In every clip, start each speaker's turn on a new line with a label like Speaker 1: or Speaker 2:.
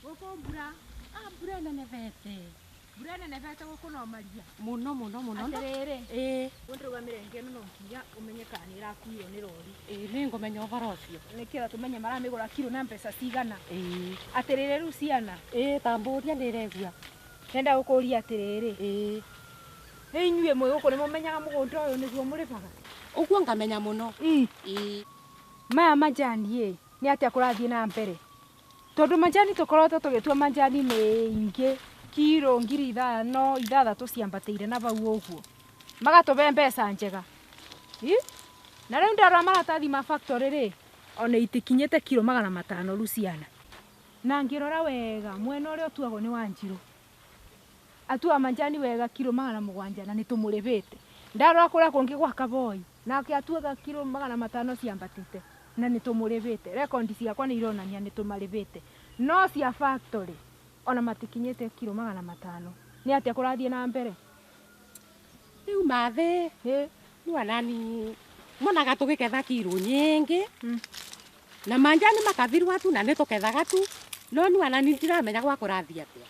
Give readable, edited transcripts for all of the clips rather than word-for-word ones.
Speaker 1: Gũkũ mbura.
Speaker 2: Ah, mbura ĩnenebete.
Speaker 1: Mbura ĩnenebete gũkũ no maria.
Speaker 2: Mũno mũno mũno.
Speaker 1: Atĩrĩrĩ.
Speaker 2: Ĩĩ.
Speaker 1: Ũndũgamĩre ngeno no nginya ũmenye kana nĩ ĩrakuirwo nĩ rori.
Speaker 2: Ĩĩ nĩngũmenya ũhoro ũcio.
Speaker 1: Nĩkĩo tũmenye maramĩgũra kiro na mbeca cigana.
Speaker 2: Ĩĩ.
Speaker 1: Atĩrĩrĩ rĩu ciana.
Speaker 2: Ĩĩ tambũria nĩ ĩregua.
Speaker 1: Ndenda gũkũria atĩrĩrĩ.
Speaker 2: Ĩĩ.
Speaker 1: Ĩ inyuĩ mwĩ gũkũ nĩ mũmenyaga mũgũnda ũyũ nĩguo mũrĩmaga?
Speaker 2: Ũguo ngamenya mũno. Ĩĩ.
Speaker 1: Maya majani ĩ, nĩ atĩa kũrathiĩ na mbere? Tondũ majani tũkoretwo tũgĩtua majani maingĩ kiro 5,000 6 ciambatĩire na bau ũguo. Magatũbe mbeca njega. Ĩ? Na rĩu ndarora maratathi ma factory rĩ, ona itikinyĩte kiro 500 rĩu ciana. Na ngĩrora wega mwena ũrĩa ũtuagwo nĩ Wanjirũ. Atuaga majani wega kiro 700 na nĩ tũmũrĩbĩte. Ndarora kũrĩa kũngĩ gwa Kaboi nake atuaga kiro 500 ciambatĩte na nĩ tũmũrĩbĩte. Rekondi ciakwa nĩ ironania nĩ tũmarĩbĩte. No cia factory ona matikinyĩte kiro 500. Nĩ atĩa kũrathiĩ na mbere?
Speaker 2: Rĩu mathĩ.
Speaker 1: Ĩ.
Speaker 2: Nĩ nani monaga tũgĩketha kiro nyingĩ. Na manjani makathirwa tu na nĩ tũkethaga tu. No nĩ nani ndiramenya gwa kũrathiĩ atĩa.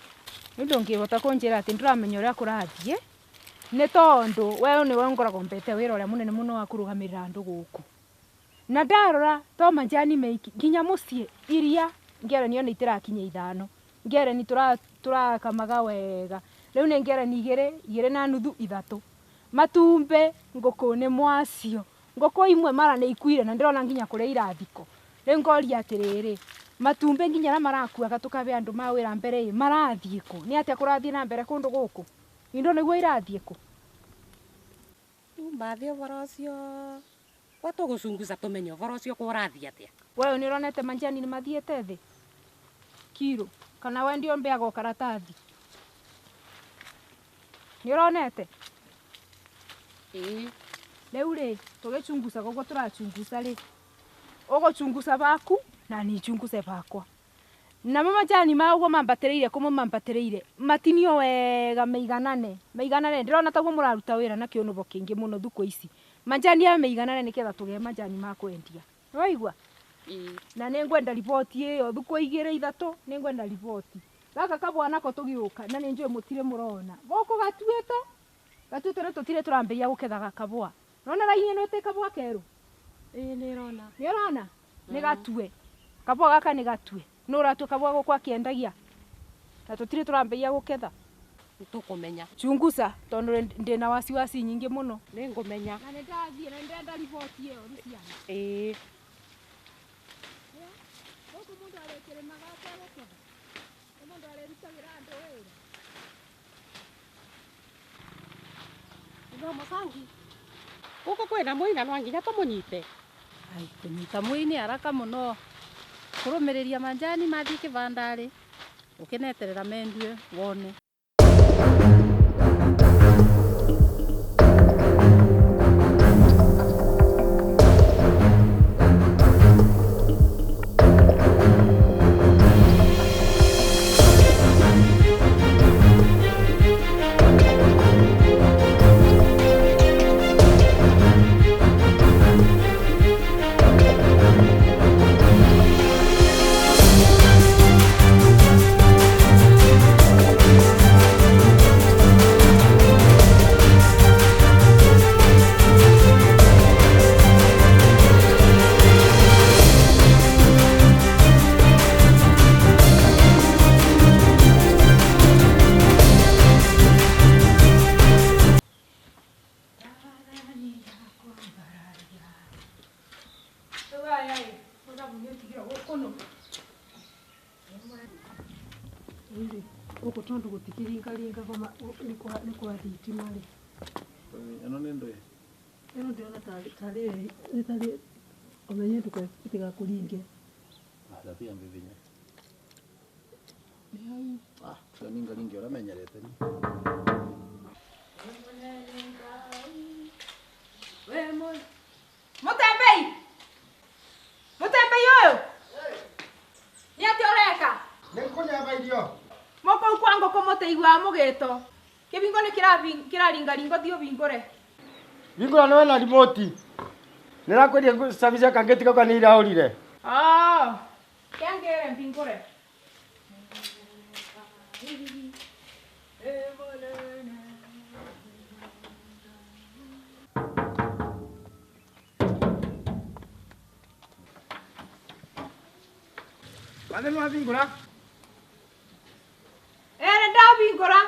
Speaker 1: Nĩ ndũngĩhota kũnjĩra atĩ ndũramenya ũrĩa kũrathiĩ. Nĩ tondũ we nĩwe ngoragwo mbete wĩra ũrĩa mũnene mũno wa kũrũgamĩrĩra andũ gũkũ. Na ndarora to majani meiki nginya mũciĩ iria ngereni ona itirakinya 5. Ngereni tũrakamaga wega. Rĩu nĩ ngereni 2, 2.5, 3. Matumbĩ ngũkũ nĩ mwacio. Ngũkũ imwe mara nĩ ikuire na ndĩrona nginya kũrĩa irathiko. Rĩu ngoria atĩrĩrĩ, matumbĩ nginya arĩa marakuaga tũkabe andũ ma wĩra mbere ĩ, marathiĩ kũ? Nĩ atĩa kũrathiĩ na mbere kũndũ gũkũ? Indo nĩguo irathiĩ kũ?
Speaker 2: Rĩu mathĩ ũhoro ũcio kwa tũgũcunguca tũmenye ũhoro ũcio kũrathiĩ atĩa.
Speaker 1: We nĩ ũronete majani nĩ mathiĩte thĩ? Kiro kana we ndio mbeaga karatathi? Nĩ ũronete?
Speaker 2: Ĩĩ.
Speaker 1: Rĩu rĩ, tũgĩchunguca ũguo tũrachunguca rĩ, ũgũchunguca baku na nichunguce bakwa. Namo majani ma ũguo mambatĩrĩire kũmwe mambatĩrĩire matinio wega maiganane. Maiganane ndĩrona taguo mũraruta wĩra na kĩũnũbo kĩingĩ mũno thukũ ici. Majani aya maiganane nĩgetha tũgĩe majani ma kwendia. Nĩwaigua?
Speaker 2: Ĩĩ.
Speaker 1: Na nĩngwenda riboti ĩyo thukũ 2 3 nĩngwenda riboti. Gaka kabwa nako tũgĩũka na nĩnjũĩ mũtirĩ mũrona. Gũkũ gatuĩte? Gatuĩte nĩ tũtirĩ tũrambĩrĩria gũketha kabwa. Nona raini ĩno ĩtĩ kabwa kerũ?
Speaker 2: Ĩĩ nĩrona.
Speaker 1: Nĩũrona? Nĩ gatue. Kabwa gaka nĩ gatue. Nũ ũratua kabwa gũkũ akĩendagia? Na tũtirĩ tũrambĩrĩria gũketha.
Speaker 2: Tũkũmenya.
Speaker 1: Chunguca tondũ ndĩna wasiwasi nyingĩ mũno.
Speaker 2: Nĩngũmenya.
Speaker 1: Na nĩndathiĩ na nĩndĩrenda riboti ĩyo rĩu ciana.
Speaker 2: Ĩĩ.
Speaker 1: Gũkũ mũndũ arĩkĩrĩmaga ategũketha. Nĩ mũndũ arĩrutagĩra andũ wĩra.
Speaker 2: Ndo mũcangi. Gũkũ kwĩna mũina no nginya tũmũnyite.
Speaker 3: Ai, kũnyita mũi nĩ haraka mũno. Kũrũmĩrĩria majani mathiĩ kĩbandarĩ, ũkĩneterera mendue wone.
Speaker 4: Gũkũ tondũ gũtikĩringaringa nĩ kwa thitima rĩ.
Speaker 5: Ĩno nĩ ndũĩ?
Speaker 4: Ĩno ndĩrona tarĩ nĩ tarĩ ũmenye ĩtigakũringe.
Speaker 5: Thabia mbibinya.
Speaker 4: Nĩ hau.
Speaker 5: Ah, tiga ningaringe ũramenyerete ni.
Speaker 1: Mũtembei! Mũtembei ũyũ! Nĩ atĩa ũreka?
Speaker 6: Nĩ ngũnyamba irio.
Speaker 1: Mũkũu kwa ngũkũ mũtĩiguaga mũgĩto. Kĩbingo nĩ kĩraringaringo thiĩ ũbingũre.
Speaker 6: Bingũra nĩwe na remote. Nĩrakwĩria service kangĩti kau nĩ iraũrire.
Speaker 1: Oh, kĩangĩre mbingũre.
Speaker 6: Wathe nĩ wahingũra?
Speaker 1: Ĩĩ nĩ ndahingũra.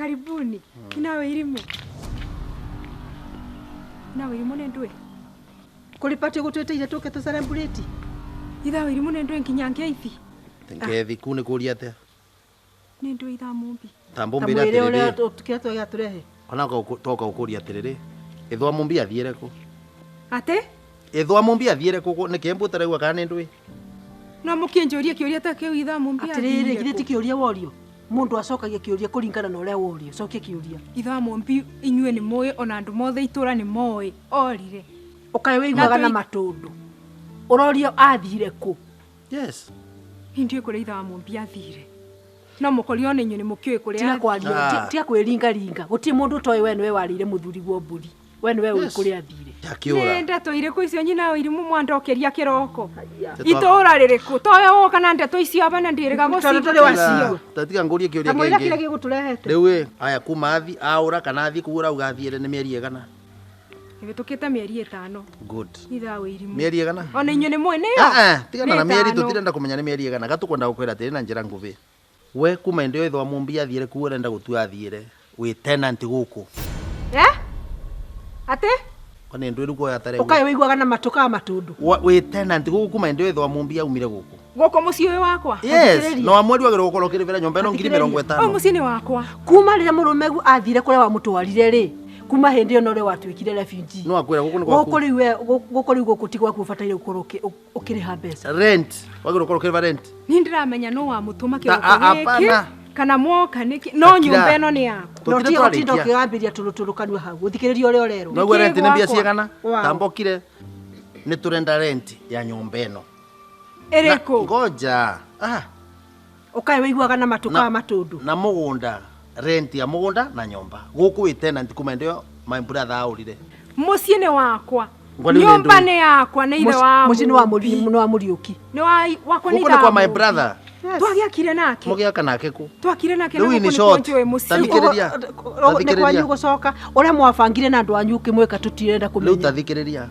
Speaker 1: Karibuni. Nawe irimu. Nawe irimu nĩ ndũĩ.
Speaker 4: Kũrĩ pati gũtwĩtĩire tũke tũ celebrate.
Speaker 1: Ithaa irimu nĩ ndũĩ nginya ngeithi.
Speaker 5: Ngethi ku nĩ kũria atĩa?
Speaker 1: Nĩ ndũĩ ithaa Mumbi.
Speaker 5: Ta mbũmbĩre atĩrĩrĩ.
Speaker 4: Kĩrĩa twagĩatũrehe.
Speaker 5: Ona toka gũkũria atĩrĩrĩ. Ithwa Mumbi athiĩre kũ?
Speaker 1: Atĩ?
Speaker 5: Ithwa Mumbi athiĩre kũ nĩkĩ mbũtaraigua kana nĩ ndũĩ?
Speaker 1: No mũkĩnjũrie kĩũria ta kĩu ithaa Mumbi athiĩre.
Speaker 4: Atĩrĩrĩ, githĩ ti kĩũria worio? Mundu acokagia kiuria kuringana na uria worio cokia kiuria
Speaker 1: ithaa Mumbi inyuĩ nĩ mũĩ ona andũ mothe itũra nĩ moĩ orire
Speaker 4: ukae wĩiguaga na matundu urorio athire kũ.
Speaker 5: Yes,
Speaker 1: ndiũĩ kũrĩa ithaa Mumbi athire no mũkorio nĩ inyuĩ nĩ mũkĩũĩ kũrĩa
Speaker 4: tiga kwaria tiga kwĩringaringa gũtirĩ mũndũ ũtoĩ we nĩwe warĩire mũthuri guo mbũri we nĩwe ũĩ kũrĩa athire.
Speaker 1: Nĩ ndeto irĩkũ icio nyina wa irimũ mwandokeria kĩroko itũra rĩrĩkũ towe woka na ndeto icio abana ndĩrĩga gũciga
Speaker 5: tatiga ngũrie kĩũria
Speaker 4: kĩngĩ kĩrĩa gĩgũtũrehete
Speaker 5: rĩu ĩ aya kuma athi aũra kana athi kũu ũrauga athiĩre nĩ mĩeri ĩgana
Speaker 1: ĩhĩtũkĩte mĩeri 5.
Speaker 5: Good.
Speaker 1: Ithaa wa irimũ
Speaker 5: mĩeri ĩgana
Speaker 1: ona inyuĩ nĩ mũĩ nĩyo
Speaker 5: tigana na mĩeri tũtirenda kũmenya nĩ mĩeri ĩgana gatũkwenda gũkwĩra atĩrĩ na njĩra ngũbĩ we kuma ĩndĩ ĩyo ithe wa Mumbi athiĩre kũu ũrenda gũtua athiĩre wĩ tenant gũkũ.
Speaker 1: Atĩ
Speaker 5: kwani ndũ ĩrĩ kuoya tare
Speaker 4: ukae wĩiguaga na matũ ka matundu
Speaker 5: wĩ tenant gũkũ kuma ĩndĩ ĩyo ithe wa Mumbi aumire gũkũ
Speaker 1: gũkũ mũciĩ ũyũ wakwa.
Speaker 5: Yes, no amweri wagĩrĩirwo gũkorwo ũkĩrĩbĩra nyũmba ĩno ngiri 50.
Speaker 1: Ũyũ mũciĩ nĩ wakwa
Speaker 4: kuma rĩrĩa mũrũmegu athire kũrĩa wamũtwarire rĩ kuma hĩndĩ ĩyo no rĩo watuĩkire refugee.
Speaker 5: No akwĩra gũkũ nĩ gwaku
Speaker 4: gũkũ rĩu we gũkũ rĩu gũkũ ti gwaku ũbataire gũkorwo ũkĩrĩha mbeca
Speaker 5: rent wagĩrĩirwo gũkorwo ũkĩrĩha rent.
Speaker 1: Niĩ ndĩramenya no wamũtũma kĩroko gĩkĩ kana mwoka nĩkĩ no nyũmba ĩno nĩ yaku
Speaker 4: no ti ũtinda ũkĩgambĩria tũrũtũrũ kanua hau ũthikĩrĩrie ũrĩa ũrerwo.
Speaker 5: No rent nĩ mbia ciigana tambokire nĩ tũrenda rent ya nyũmba ĩno
Speaker 1: ĩrĩkũ
Speaker 5: ngoja
Speaker 4: ukae wĩiguaga na matũ ka matundu
Speaker 5: na mũgũnda rent ya mũgũnda na nyũmba gũkũ wĩ tenant kuma ĩndĩ ĩyo my brother aũrire
Speaker 1: mũciĩ nĩ wakwa nyũmba nĩ yakwa nĩ ithe wa
Speaker 4: mũciĩ nĩ wa Mũriũki
Speaker 1: nĩ wakwa nĩ
Speaker 5: gũkũ nĩ kwa my brother
Speaker 1: twagĩakire nake
Speaker 5: mũgĩaka nake kũ
Speaker 1: twakire nake
Speaker 5: na gũkũ nĩ
Speaker 1: njũĩ mũciĩ
Speaker 4: nĩ kwanyu gũcoka ũrĩa mwabangire na andũ anyu ũkĩmwĩka tũtirenda kũmenya.
Speaker 5: Rĩu tathikĩrĩria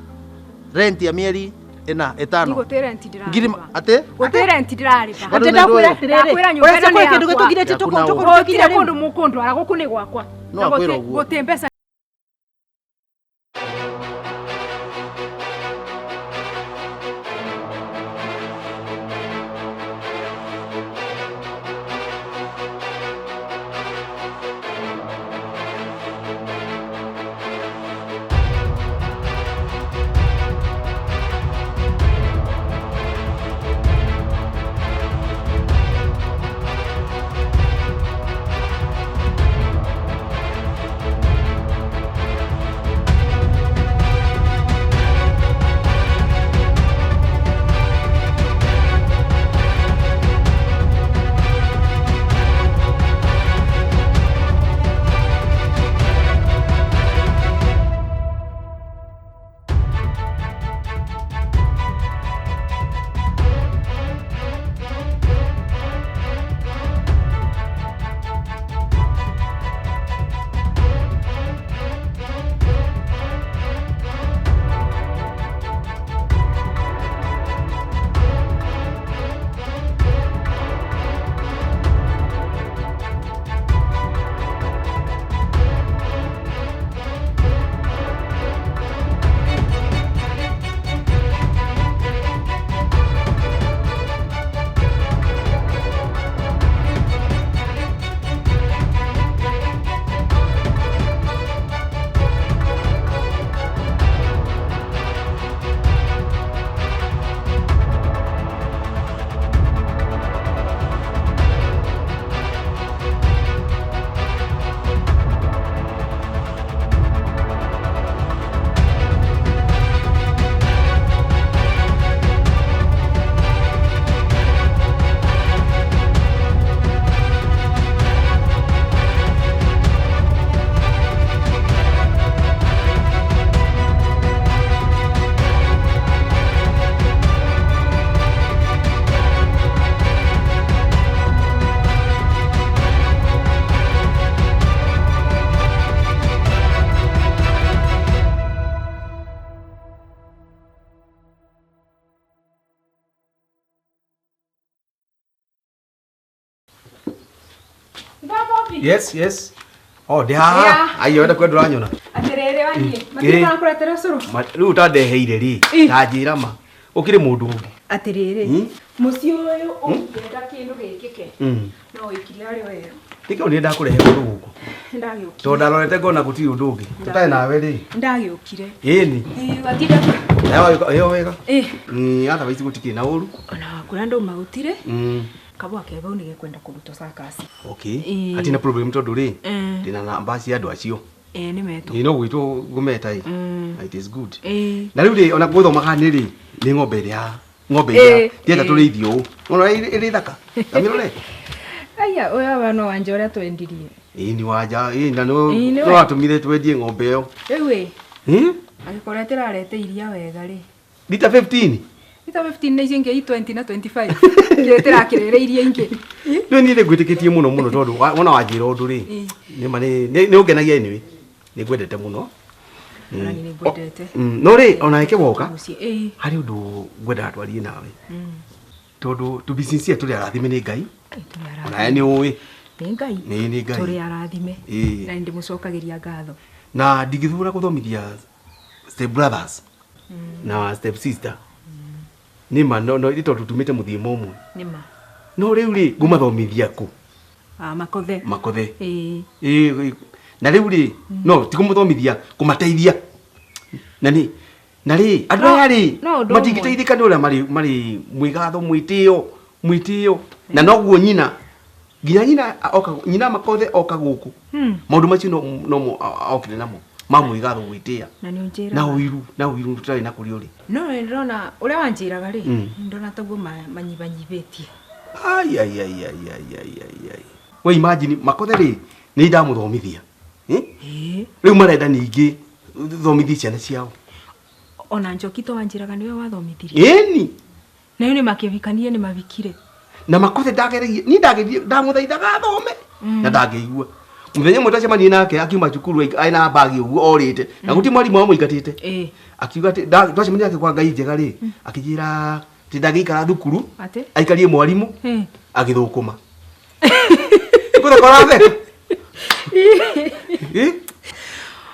Speaker 5: rent ya mĩeri ĩna ĩtano
Speaker 1: gũtĩ rent ndĩrarĩha
Speaker 5: atĩ
Speaker 1: gũtĩ rent ndĩrarĩha
Speaker 4: atĩ ndakwĩra atĩrĩrĩ ũrĩa kwĩ kĩndũ gĩtũgirĩtie
Speaker 1: tũkũrutĩkire kũndũ mũkũndwara gũkũ nĩ gwakwa
Speaker 5: no akwĩra ũguo
Speaker 1: gũtĩ mbeca. Itha
Speaker 7: Yes, yes. Oh, ndĩ haha.
Speaker 1: Yeah.
Speaker 7: Ai, wenda kwenda ũranyona.
Speaker 1: Atĩrĩrĩ waniĩ, matirĩ marakũretera ũcũrũ?
Speaker 7: Rĩu ũtandeheire rĩ, ta njĩra ma. Ũkĩrĩ mũndũ ũngĩ.
Speaker 1: Atĩrĩrĩ, mũciĩ ũyũ ũngĩenda kĩndũ gĩkĩke, no wĩkire arĩ werũ.
Speaker 7: Nĩkĩo nĩ ndakũrehe kũndũ gũkũ.
Speaker 1: Ndagĩũkire.
Speaker 7: Tondũ ndarorete ngona gũtirĩ ũndũ ũngĩ. Tũtarĩ nawe rĩ.
Speaker 1: Ndagĩũkire.
Speaker 7: Ĩni.
Speaker 1: Ĩĩ, watinda.
Speaker 7: Ĩyo wega.
Speaker 1: Ĩĩ.
Speaker 7: Otherwise gũtikĩrĩ na ũru.
Speaker 1: Ona kũrĩa ndauma gũtirĩ. Kabwa ke bau nĩgekwenda kũrutwo cakasi.
Speaker 7: Okay.
Speaker 1: Ĩĩ.
Speaker 7: Hatirĩ na problem tondũ rĩ,
Speaker 1: Mm.
Speaker 7: ndĩna namba cia andũ acio.
Speaker 1: Ĩĩ nĩmetwo.
Speaker 7: Ĩĩ no gwĩtwo ngũmeta ĩ. It is good.
Speaker 1: Ĩĩ.
Speaker 7: Na rĩu rĩ, ona gũthomaga nĩ rĩ, nĩ ng'ombe ĩrĩa ng'ombe ĩrĩa ndĩrenda tũrĩithio ũũ. Ona ĩrĩ thaka. Tamĩrore.
Speaker 1: Aya, ũyũ wa no wanja ũrĩa twendirie.
Speaker 7: Ĩĩ ni wanja, ĩĩ na no
Speaker 1: Ĩĩ, nĩ
Speaker 7: no watũmire twendie ng'ombe ĩyo.
Speaker 1: Rĩu ĩ,
Speaker 7: Ĩ?
Speaker 1: angĩkorwo ĩtĩrarete iria wega rĩ.
Speaker 7: Lita 15.
Speaker 1: Lita 15 na icio ingĩ i 20 na 25. Kĩrĩa ĩtĩrakĩrĩra iria ingĩ.
Speaker 7: Rĩu niĩ nĩ ngwĩtĩkĩtie mũno mũno tondũ wona wanjĩra ũndũ rĩ. Nĩ ma nĩ ũngenagia anyway. Nĩ ngwendete mũno.
Speaker 1: Ona niĩ nĩ ngwendete.
Speaker 7: No rĩ, ona ĩke woka.
Speaker 1: Mũciĩ, ĩĩ.
Speaker 7: Harĩ ũndũ ngwendaga twarie nawe. Tondũ to be sincere tũrĩ arathime nĩ Ngai. Onawe nĩ ũĩ.
Speaker 1: Nĩ Ngai.
Speaker 7: Nĩ nĩ Ngai.
Speaker 1: Tũrĩ arathime.
Speaker 7: Ĩĩ.
Speaker 1: Na nĩndĩmũcokagĩria ngatho.
Speaker 7: Na ndingĩthura gũthomithia step brothers na step sister. Nĩ ma no no nĩ tondũ tumĩte mũthiĩmo ũmwe.
Speaker 1: Nĩ ma.
Speaker 7: No rĩu rĩ ngũmathomithia kũ?
Speaker 1: Ah, makothe.
Speaker 7: Makothe.
Speaker 1: Ĩĩ.
Speaker 7: Ĩĩ na rĩu rĩ no ti kũmũthomithia kũmateithia. Na nĩ na rĩ andũ aya rĩ
Speaker 1: no ũndũ ũmwe.
Speaker 7: matingĩteithĩka nĩ ũrĩa marĩ marĩ mwĩgatho mwĩtĩo mwĩtĩo na noguo nyina nginya nyina oka nyina makothe oka gũkũ maũndũ macio no no mo okire namo ma mwĩgatho gwĩtĩa
Speaker 1: Na nĩ ũnjĩraga.
Speaker 7: na ũiru na ũiru tũtarĩ na kũrĩa ũrĩ.
Speaker 1: No nĩ ndĩrona ũrĩa wanjĩraga rĩ, ndĩrona taguo manyibanyibĩtie.
Speaker 7: Ai ai ai ai ai ai ai ai. We imagine makothe rĩ nĩ ndamũthomithia.
Speaker 1: Ĩĩ.
Speaker 7: Rĩu marenda ningĩ thomithie ciana ciao.
Speaker 1: Ona Njoki to wanjĩraga nĩwe wathomithirie.
Speaker 7: Ĩni.
Speaker 1: Na rĩu nĩmakĩhikanie nĩmabikire.
Speaker 7: Na makothe ndageragia ni ndagerie ndamũthaithaga athome na ndangĩigua. Mũthenya ũmwe twacemanirie nake akiuma cukuru arĩ na mbagi ũguo orĩte na gũtirĩ mwarimũ wamũingatĩte.
Speaker 1: Ĩĩ.
Speaker 7: Akiuga atĩ twacemania nake kwa Ngai njega rĩ akĩnjĩra atĩ ndangĩikara thukuru
Speaker 1: Atĩ?
Speaker 7: aikarie mwarimũ
Speaker 1: Ĩĩ.
Speaker 7: agĩthũkũma. Gũtheka ũratheka. Ĩ?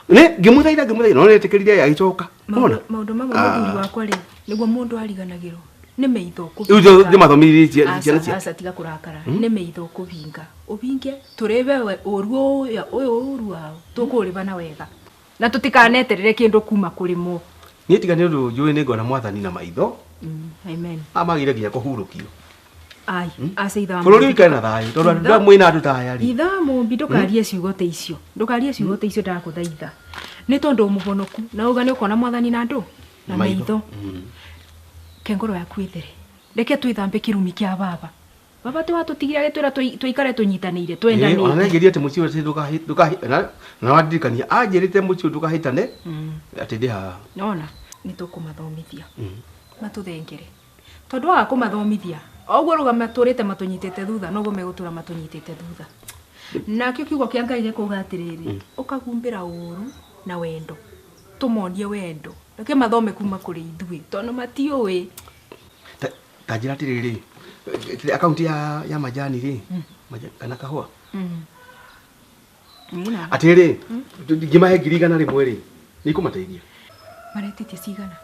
Speaker 7: Nĩ ngĩmũthaitha ngĩmũthaitha no nĩetĩkĩrire agĩcoka. Wona?
Speaker 1: Maũndũ mamwe mũthuri wakwa rĩ, nĩguo mũndũ ariganagĩrwo. Nĩ meitho
Speaker 7: Rĩu ndĩmathomithirie ciana
Speaker 1: Aca, aca tiga kũrakara. Nĩ meitho kũbinga. Ũbinge tũrĩbe we ũru ũyũ ũyũ ũru wao. Tũkũrĩba na wega. Na tũtikaneterere kĩndũ kuma kũrĩ mo.
Speaker 7: Niĩ tiga nĩ ũndũ njũĩ nĩ ngona mwathani na maitho.
Speaker 1: Amen.
Speaker 7: Amagire nginya kũhurũkio.
Speaker 1: Ai, aca itha wa
Speaker 7: Bũrũri
Speaker 1: Mũmbi.
Speaker 7: ũikare na thayũ tondũ andũ mwĩna andũ ta aya rĩ.
Speaker 1: Itha wa Mũmbi ndũkarie ciugo ta icio. Ndũkarie ciugo ta icio ndakũthaitha. Nĩ tondũ mũhonoku na uga nĩ ũkona mwathani na andũ na maitho. Ke ngoro yaku ĩthere. Reke twĩthambe kĩrumi kĩa baba. Baba ti watũtigire agĩtwĩra tũikare tũnyitanĩire
Speaker 7: Ĩĩ, ona
Speaker 1: twendanĩte.
Speaker 7: nĩanjĩrire atĩ mũciĩ ũyũ atĩ na wandirikania anjĩrĩte mũciĩ ũyũ ndũkahĩtane atĩ ndĩ haha.
Speaker 1: Nona nĩ tũkũmathomithia. Matũthengere. Tondũ waga kũmathomithia oguo ruga matũrĩte matũnyitĩte thutha noguo megũtũra matũnyitĩte thutha. Nakĩo kiugo kĩa Ngai gĩkauga atĩrĩrĩ, ũkahumbĩra ũru na wendo. Tũmonie wendo. Reke mathome kuma kũrĩ ithuĩ tondũ matiũĩ.
Speaker 7: Ta njĩra atĩrĩrĩ, akaunti ya majani rĩ, kana kahũa? Atĩrĩrĩ, ngĩmahe 100,000 rĩ, nĩ ikũmateithia?
Speaker 1: Maretĩtie cigana?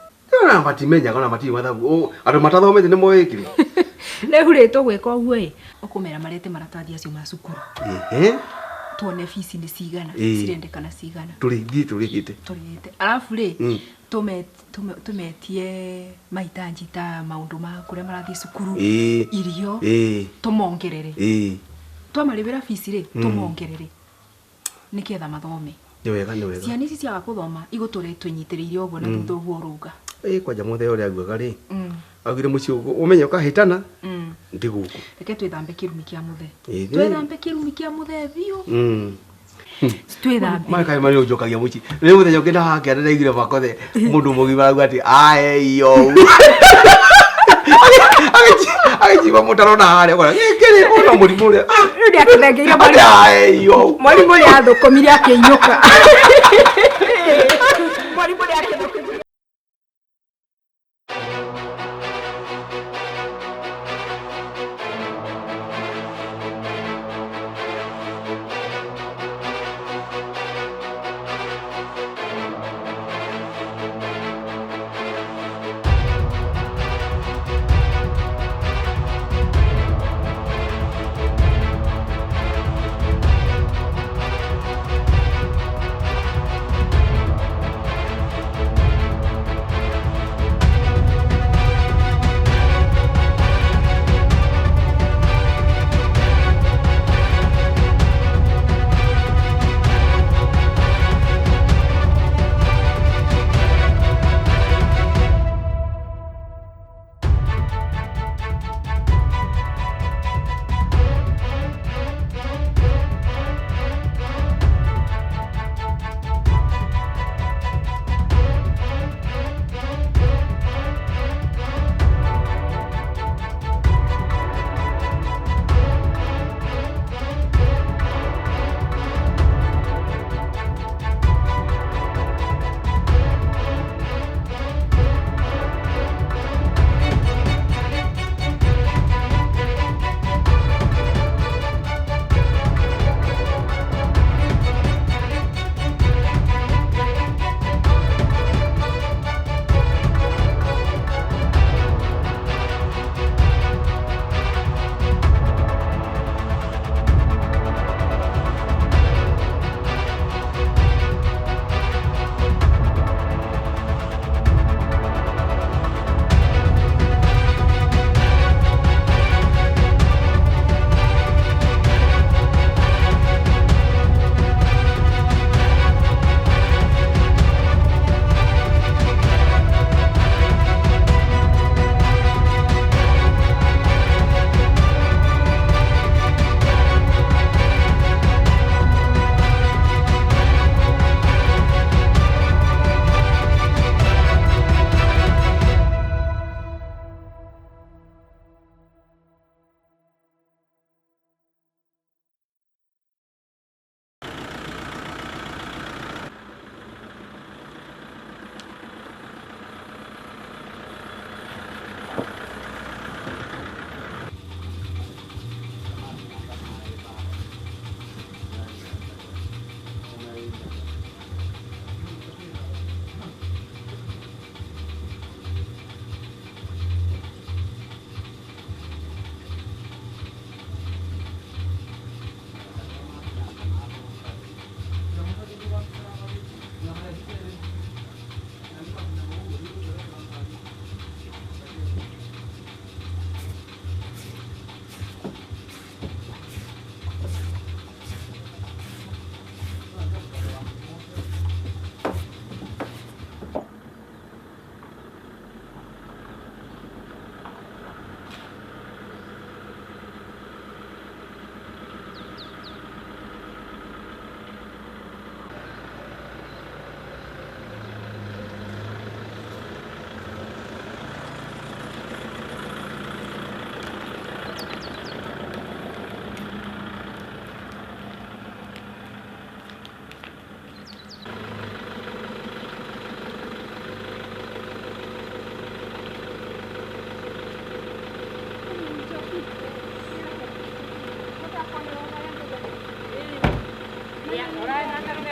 Speaker 7: Ona matimenyaga ona matirĩ mathabu. Andũ matathomete nĩ moĩ kĩrĩ.
Speaker 1: Rĩu rĩ tũgwĩka ũguo ĩ, ũkũmera marete maratathi acio ma cukuru.
Speaker 7: Ehe.
Speaker 1: Tuone bici nĩ cigana, cirendekana cigana.
Speaker 7: Tũrĩthiĩ tũrĩhĩte.
Speaker 1: Tũrĩhĩte. Arabu rĩ, tũmetie mahitaji ta maũndũ ma kũrĩa marathiĩ cukuru, irio, tũmongerere. Twamarĩhĩra bici rĩ, tũmongerere. Nĩgetha mathome.
Speaker 7: Nĩ wega, nĩ wega.
Speaker 1: Ciana ici ciaga kũthoma igũtũra twĩnyitĩrĩire ũguo na thutha ũguo ũrauga.
Speaker 7: Ĩ kwanja mũthee ũrĩa augaga rĩ, augire mũciĩ ũmenye ũkahĩtana, ndĩ gũkũ.
Speaker 1: Reke twĩthambe kĩrumi kĩa mũthee. Twĩthambe kĩrumi kĩa mũthee biũ. Twĩthambe.
Speaker 7: Maya kaĩ marĩ ũnjokagia mũciĩ. Rĩu mũthenya ũngĩ na hake ndaiguire makothe mũndũ mũgima arauga atĩ ae iyo. Agĩciba mũtaro na harĩa ũkona gĩkĩ rĩ ona mũrimũ ũrĩa.
Speaker 1: Rĩu nĩakĩthengeire
Speaker 7: Atĩ ae iyo.
Speaker 1: Mwarimũ ũrĩa athũkũmire akĩinũka. Mwarimũ ũrĩa akĩthũkũmire.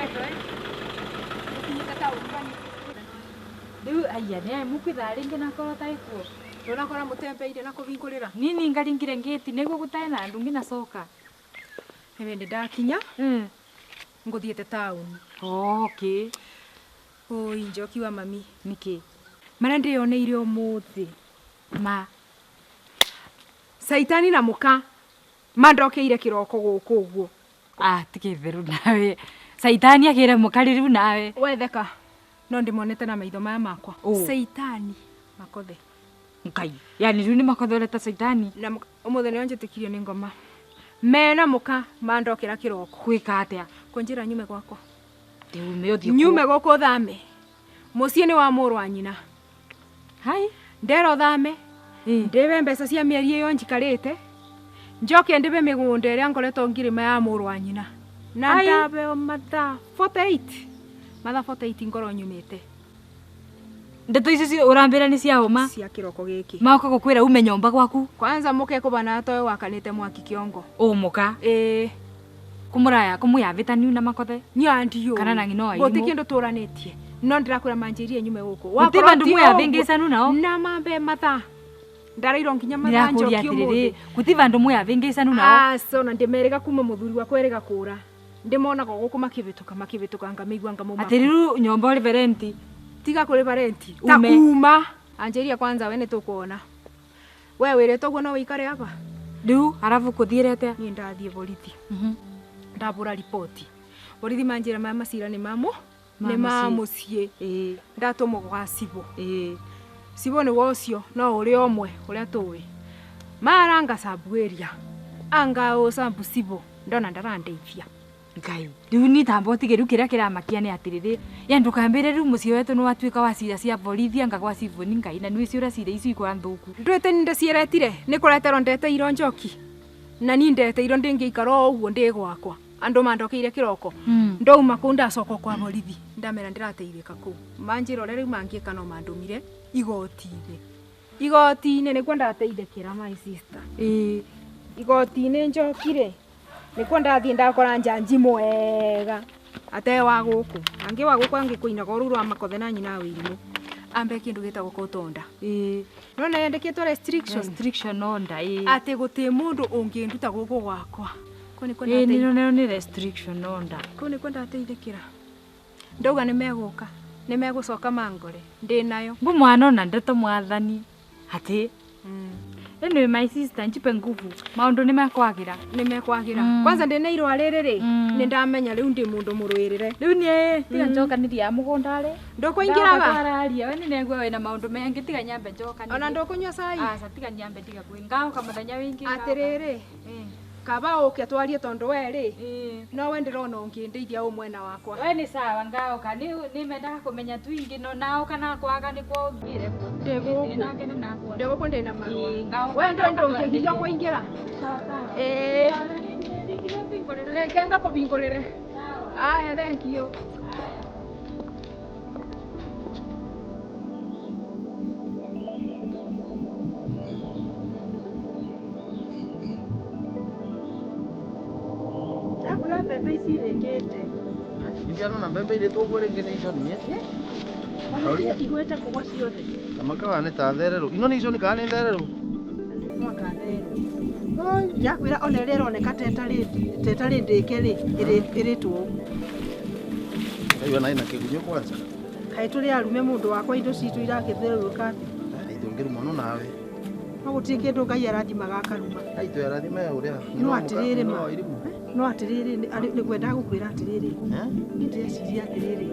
Speaker 1: Wendo ukinyita tauni bani
Speaker 8: riu aya ne mukwithaa ringi nakorwo taikuo
Speaker 1: ndunakora mutembeire na kuvingurira
Speaker 8: nini ngaringire ngiti niguo gutae na andu nginacoka
Speaker 1: ĩbindi ndakinya nguthiite tauni.
Speaker 8: Okay.
Speaker 1: Oi Njoki wa mami
Speaker 8: niki
Speaker 1: maria ndiyoneire umuthi
Speaker 8: ma
Speaker 1: Saitani na muka mandokeire kiroko guku uguo.
Speaker 8: Ah tikitheru nawe Saitani akire muka riu nawe
Speaker 1: wetheka no ndimonete na maitho maya makwa. Saitani makothe
Speaker 8: ngai yani riu ni makothe ureta Saitani
Speaker 1: na umuthi nio njitikirio ni ngoma mena muka mandokera kiroko
Speaker 8: kwika atia
Speaker 1: kunjira nyume gwakwa
Speaker 8: ndiume uthie
Speaker 1: nyume guku thame mucii ni wa muru wa nyina
Speaker 8: hai
Speaker 1: ndero thame ndibe mbeca cia mieri iyo njikarite njoke ndibe migunda iria ngoretwo ngirima ya muru wa nyina na ndabeo mathaa 48 mathaa 48 ngoro nyumite.
Speaker 8: Ndeto ici urambira ni cia uma
Speaker 1: cia kiroko giki
Speaker 8: mauka gukwira ume nyomba gwaku
Speaker 1: kwanza muke kubana toyo wakanite mwaki kiongo
Speaker 8: umuka kumuraya kumuyavitaniu na makothe
Speaker 1: nyandiyo
Speaker 8: kana na ngino aimu
Speaker 1: guti kindu turanitie no ndirakwira manjirie nyume guku
Speaker 8: wakorwo bandu muyavingicanu nao
Speaker 1: na mambe mathaa ndarairwo nginya mathaa njoki umuthi
Speaker 8: guti bandu muyavingicanu nao
Speaker 1: aca ona ndimerega kuma muthuri wakwa erega kura ndimonaga guku makivituka makivituka ngamaigua ngamuma
Speaker 8: atiriru nyomba uri renti
Speaker 1: tiga kuriba renti ta kuma anjeria kwanza we nitukuona we wirite uguo no wikare aba
Speaker 8: riu arabu kuthiire atia
Speaker 1: ni ndathie borithi ndabura ripoti borithi manjira maya macira ni mamu ni ma mucii ndatumwo gwa cibo cibo ni wocio no uri omwe uria tuwi maranga sabu area anga o sabu cibo ndona ndarandeithia
Speaker 8: ngai riu ni tambo tige riu kiria kiramakia ni atiriri ya ndukambire riu mucii wetu ni watuika wa cira cia borithi anga gwa cibu ni ngai na ni ciura cira icio ikwa nthuku
Speaker 1: ndwite ni ndacieretire ni kureterwo ndeteirwo njoki na ni ndeteirwo ndingiikara o uguo ndi gwakwa andu mandokeire kiroko ndouma kuu ndacoka kwa borithi ndamera ndirateithika kuu manjira uria riu mangiika no mandumire igoti-ini igoti-ini nikuo ndateithikira my sister igoti-ini njokire nikuo ndathie ndakora njanji mwega ate wa guku angi wa guku angikuinaga ruru rwa makothe na nyina wirimu ambe kindu gitagwo kotonda nona yandikitwo restriction
Speaker 8: order
Speaker 1: ati guti mundu unginduta guku gwakwa kuu nikuo
Speaker 8: ni restriction order
Speaker 1: kuu nikuo ndateithikira ndauga ni meguka ni megucoka mangore ndi nayo
Speaker 8: mbu mwana ona ndeto mwathani ati Anyway, my sister njipe nguvu maundu ni mekwagira
Speaker 1: ni mekwagira kwanza ndi na irwa riri ri ni ndamenya riu ndi mundu murwirire
Speaker 8: riu ni tiga njokaniria mugunda ri
Speaker 1: ndukuingira ba
Speaker 8: twararia we ni negua wina maundu mengi tiga nyambe njokanirie
Speaker 1: ona ndukunyua cai
Speaker 8: aca tiga nyambe tiga kwi ngauka muthenya wingi
Speaker 1: atiriri kaba uke twarie tondu we ri no we ndirona ungindeithia u mwena wakwa
Speaker 8: we ni sawa ngauka ni mendaga kumenya twingi no nauka na kwaga ni kwa uthire
Speaker 1: ndiguku ndina marua we ndo ndungigiria kuingira reke ngakuvingurire aya thank you.
Speaker 4: Mbembe ici irĩkĩte
Speaker 5: Indiano na mbembe irĩtwo ũguo rĩngĩ nĩ iconi
Speaker 4: igwĩte kũgwa ciothe
Speaker 5: kamakawa nĩ ta thererũ ino nĩ iconi kana nĩ thererũ
Speaker 4: mwaka thererũ ndakwĩra ona ĩrĩa ĩroneka ta ĩtarĩ ndĩke rĩ ĩrĩtwo ũguo
Speaker 5: ndaigua na ĩna kĩgunyũ kwanza
Speaker 4: kaĩ tũrĩ arume mũndũ wakwa indo citũ irakĩthererũka atĩa
Speaker 5: itũngĩrumwo no nawe
Speaker 4: no gũtirĩ kĩndũ Ngai arathimaga akaruma
Speaker 5: aitũ arathima ya ũrĩa
Speaker 4: no atĩrĩrĩ ma no atiriri nĩngwendaga gũkwĩra atiriri niĩ ndĩreciria atiriri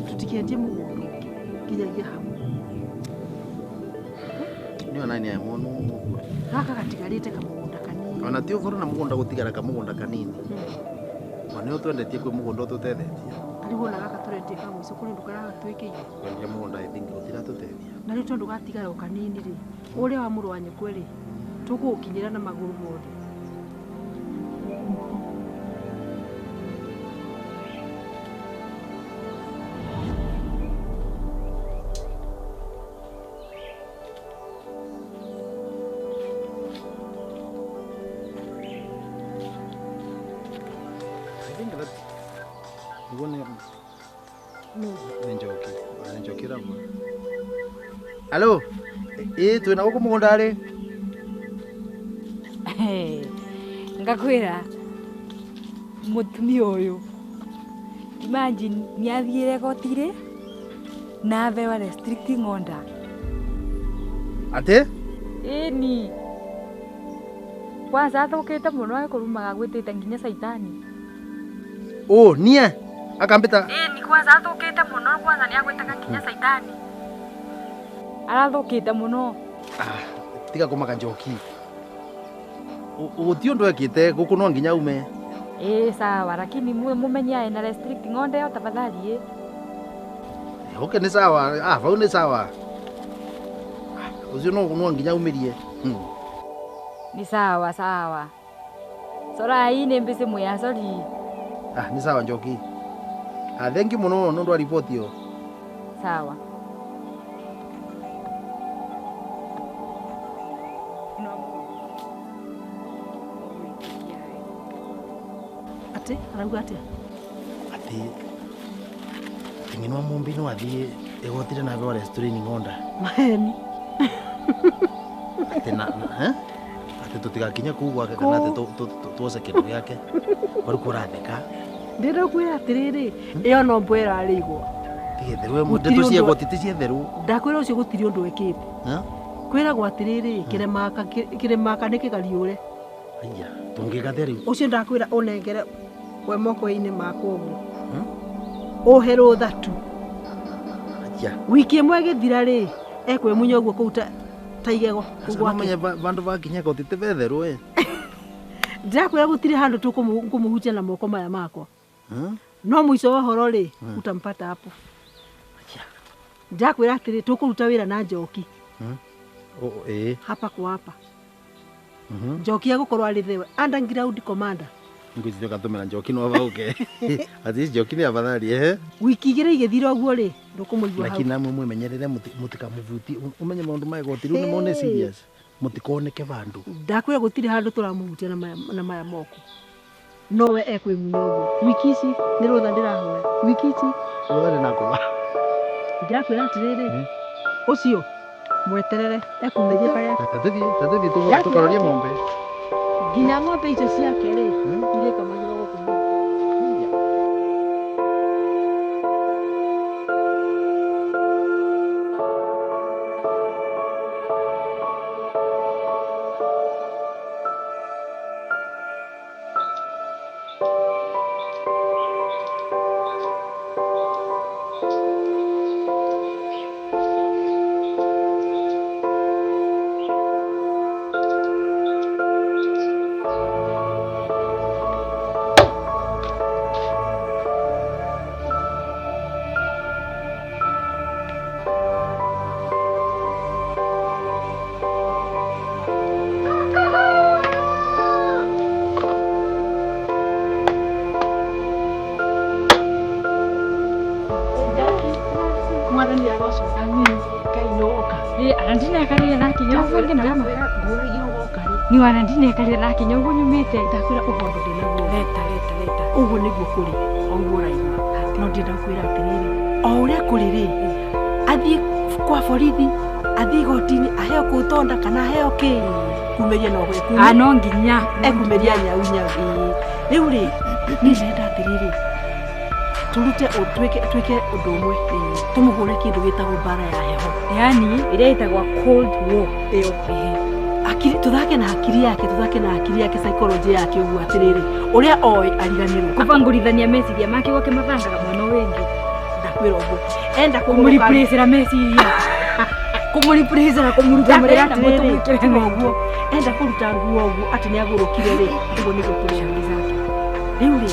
Speaker 4: tũtikendie mũgũnda ũngĩ nginyagia hau
Speaker 5: nĩ ona nĩ mũno ũguo
Speaker 4: gaka gatigarĩte kamũgũnda kanini
Speaker 5: ona ti ũboro na mũgũnda gũtigara kamũgũnda kanini ona nĩ ũtwendetie kwĩ mũgũnda ũtũtethetie
Speaker 4: rĩu ona gaka tũrendia ka mũico kũrĩ ũndũ karagatwĩkĩire
Speaker 5: kwendia mũgũnda I think gũtiratũteithia
Speaker 4: na rĩu tondũ gatigara o kanini rĩ ũrĩa wa mũrũ wa nyũkwa rĩ tũkũũkinyĩra na magũrũ mothe.
Speaker 5: I think that Ndigwo nĩ nĩ Njoki. Nĩ Njoki ũrabũra. Alo, ĩ twĩna gũkũ mũgũnda rĩ?
Speaker 8: Ngakwĩra mũtumia ũyũ imagine nĩathiĩre goti-rĩ na abewa restricting order.
Speaker 5: Atĩ?
Speaker 8: Ĩni kwanza athũkĩte mũno ekũrumaga gwĩtĩte nginya caitani.
Speaker 5: Ũ niĩ akambĩta
Speaker 8: Ĩni kwanza athũkĩte mũno kwanza nĩagwĩtaga nginya caitani. Arathũkĩte mũno.
Speaker 5: Ah, tiga kũmaka Njoki. Gũtirĩ ũndũ ekĩte gũkũ no nginya ume.
Speaker 8: Ĩĩ sawa lakini mũmenye ena restricting order ĩyo tafadhali ĩ.
Speaker 5: Okay nĩ sawa. Ah, vau nĩ sawa. Ũcio no no nginya umĩrie.
Speaker 8: Ni sawa sawa. Sorai nĩ mbĩcĩ mwĩa sorry.
Speaker 5: Ah, nĩ sawa Njoki. Ah, thank you mũno nĩ ũndũ wa riboti ĩyo.
Speaker 8: Sawa.
Speaker 4: Atĩ arauga atĩa?
Speaker 5: Atĩ ng'ina wa Mumbi no athiĩ igoti-rĩ na abewa restraining order.
Speaker 4: Maheni.
Speaker 5: Atĩ na eh? Atĩ tũtigakinye kũu gwake kana atĩ tuoce kĩndũ gĩake. Rĩu kũratheka.
Speaker 4: Ndĩrakwĩra atĩrĩrĩ, ĩyo no mbwa ĩrarĩigwo.
Speaker 5: Ti etherũ, ndeto cia igoti ti cietherũ.
Speaker 4: Ndakwĩra ũcio gũtirĩ ũndũ ĩkĩte. Kwĩragwo atĩrĩrĩ, kĩrĩmaka nĩ kĩgariũre.
Speaker 5: Aya, tũngĩka atĩa rĩu?
Speaker 4: Ũcio ndakwĩra ũnengere we moko-inĩ makwa ũguo. Ũhe rũtha tu.
Speaker 5: Aya.
Speaker 4: Wiki ĩmwe ĩgĩthira rĩ, ekwĩmunya ũguo kũu ta igego kũu
Speaker 5: Aca
Speaker 4: gwake.
Speaker 5: no menye vandũ vakinya igoti ti betherũ ĩ.
Speaker 4: Ndĩrakwĩra gũtirĩ handũ tũkũmũhutia na moko maya makwa. No mũico wa ũhoro rĩ, utampata hapo. Ndakwĩra atĩrĩ, tũkũruta wĩra na Njoki.
Speaker 5: Ĩĩ.
Speaker 4: Hapa kwa hapa. Njoki egũkorwo arĩ the underground commander.
Speaker 5: Ngwĩciria ũgatũmĩra Njoki no bauke. At least Njoki nĩ afadhali ehe.
Speaker 4: Wiki igĩrĩ igĩthira ũguo rĩ, ndũkũmũigua hau.
Speaker 5: Lakini namwe mwimenyerere mũtikamuvutie ũmenye maũndũ ma igoti rĩu nĩ mone serious. Mũtikoneke vandũ.
Speaker 4: Ndakwĩra gũtirĩ handũ tũramũhutia na maya moko. Nowe ekwĩmunya ũguo. Wiki ici nĩ rũtha ndĩrahoya. Wiki ici.
Speaker 5: Rũtha ndĩnakoma.
Speaker 4: Ndĩrakwĩra atĩrĩrĩ, ũcio mweterere ekumĩrie harĩa.
Speaker 5: Tatũthiĩ tũkarorie ng'ombe.
Speaker 4: Nginya ng'ombe icio ciake rĩ, irĩkamagĩrwo gũkũ mũno.
Speaker 8: Ni wana ndinekarire nakinya ũguo nyumĩte.
Speaker 4: Ndakwĩra ũhondo ndĩnaguo.
Speaker 8: Leta leta leta.
Speaker 4: Ũguo nĩguo kũrĩ, o ũguo ũraigua. No ndĩrenda gũkwĩra atĩrĩrĩ, o ũrĩa kũrĩ rĩ, athiĩ kwa borithi, athiĩ igoti-inĩ, aheo kũtonda kana aheo kĩ, kumĩria no gwĩkumia.
Speaker 8: Ah, no nginya.
Speaker 4: Ekumĩria nyau nyau. Rĩu rĩ, niĩ ndĩrenda atĩrĩrĩ, tũrute twĩke ũndũ ũmwe, tũmũhũre kĩndũ gĩtagwo mbara ya heho.
Speaker 8: Yaani ĩrĩa ĩtagwo cold war.
Speaker 4: Ĩyo. Akiri tuthake na akiri yake, tuthake na akiri yake, psychology yake ũguo atĩrĩrĩ, ũrĩa oĩ ariganĩrwo.
Speaker 8: Kũbangũrithania meciria make gwake mabangaga mwena ũyũ ũngĩ.
Speaker 4: Ndakwĩra ũguo. Enda
Speaker 8: kũmũreplace-ĩra meciria. Kũmũreplace-ĩra, kũmũruta
Speaker 4: Ndakwĩra
Speaker 8: mũrĩa na
Speaker 4: atĩrĩrĩ,
Speaker 8: mũtũmwĩkĩre
Speaker 4: tiga ũguo. Enda kũruta nguo ũguo atĩ nĩagũrũkire rĩ, ũguo nĩguo tũrĩ
Speaker 8: zake.
Speaker 4: Rĩu rĩ,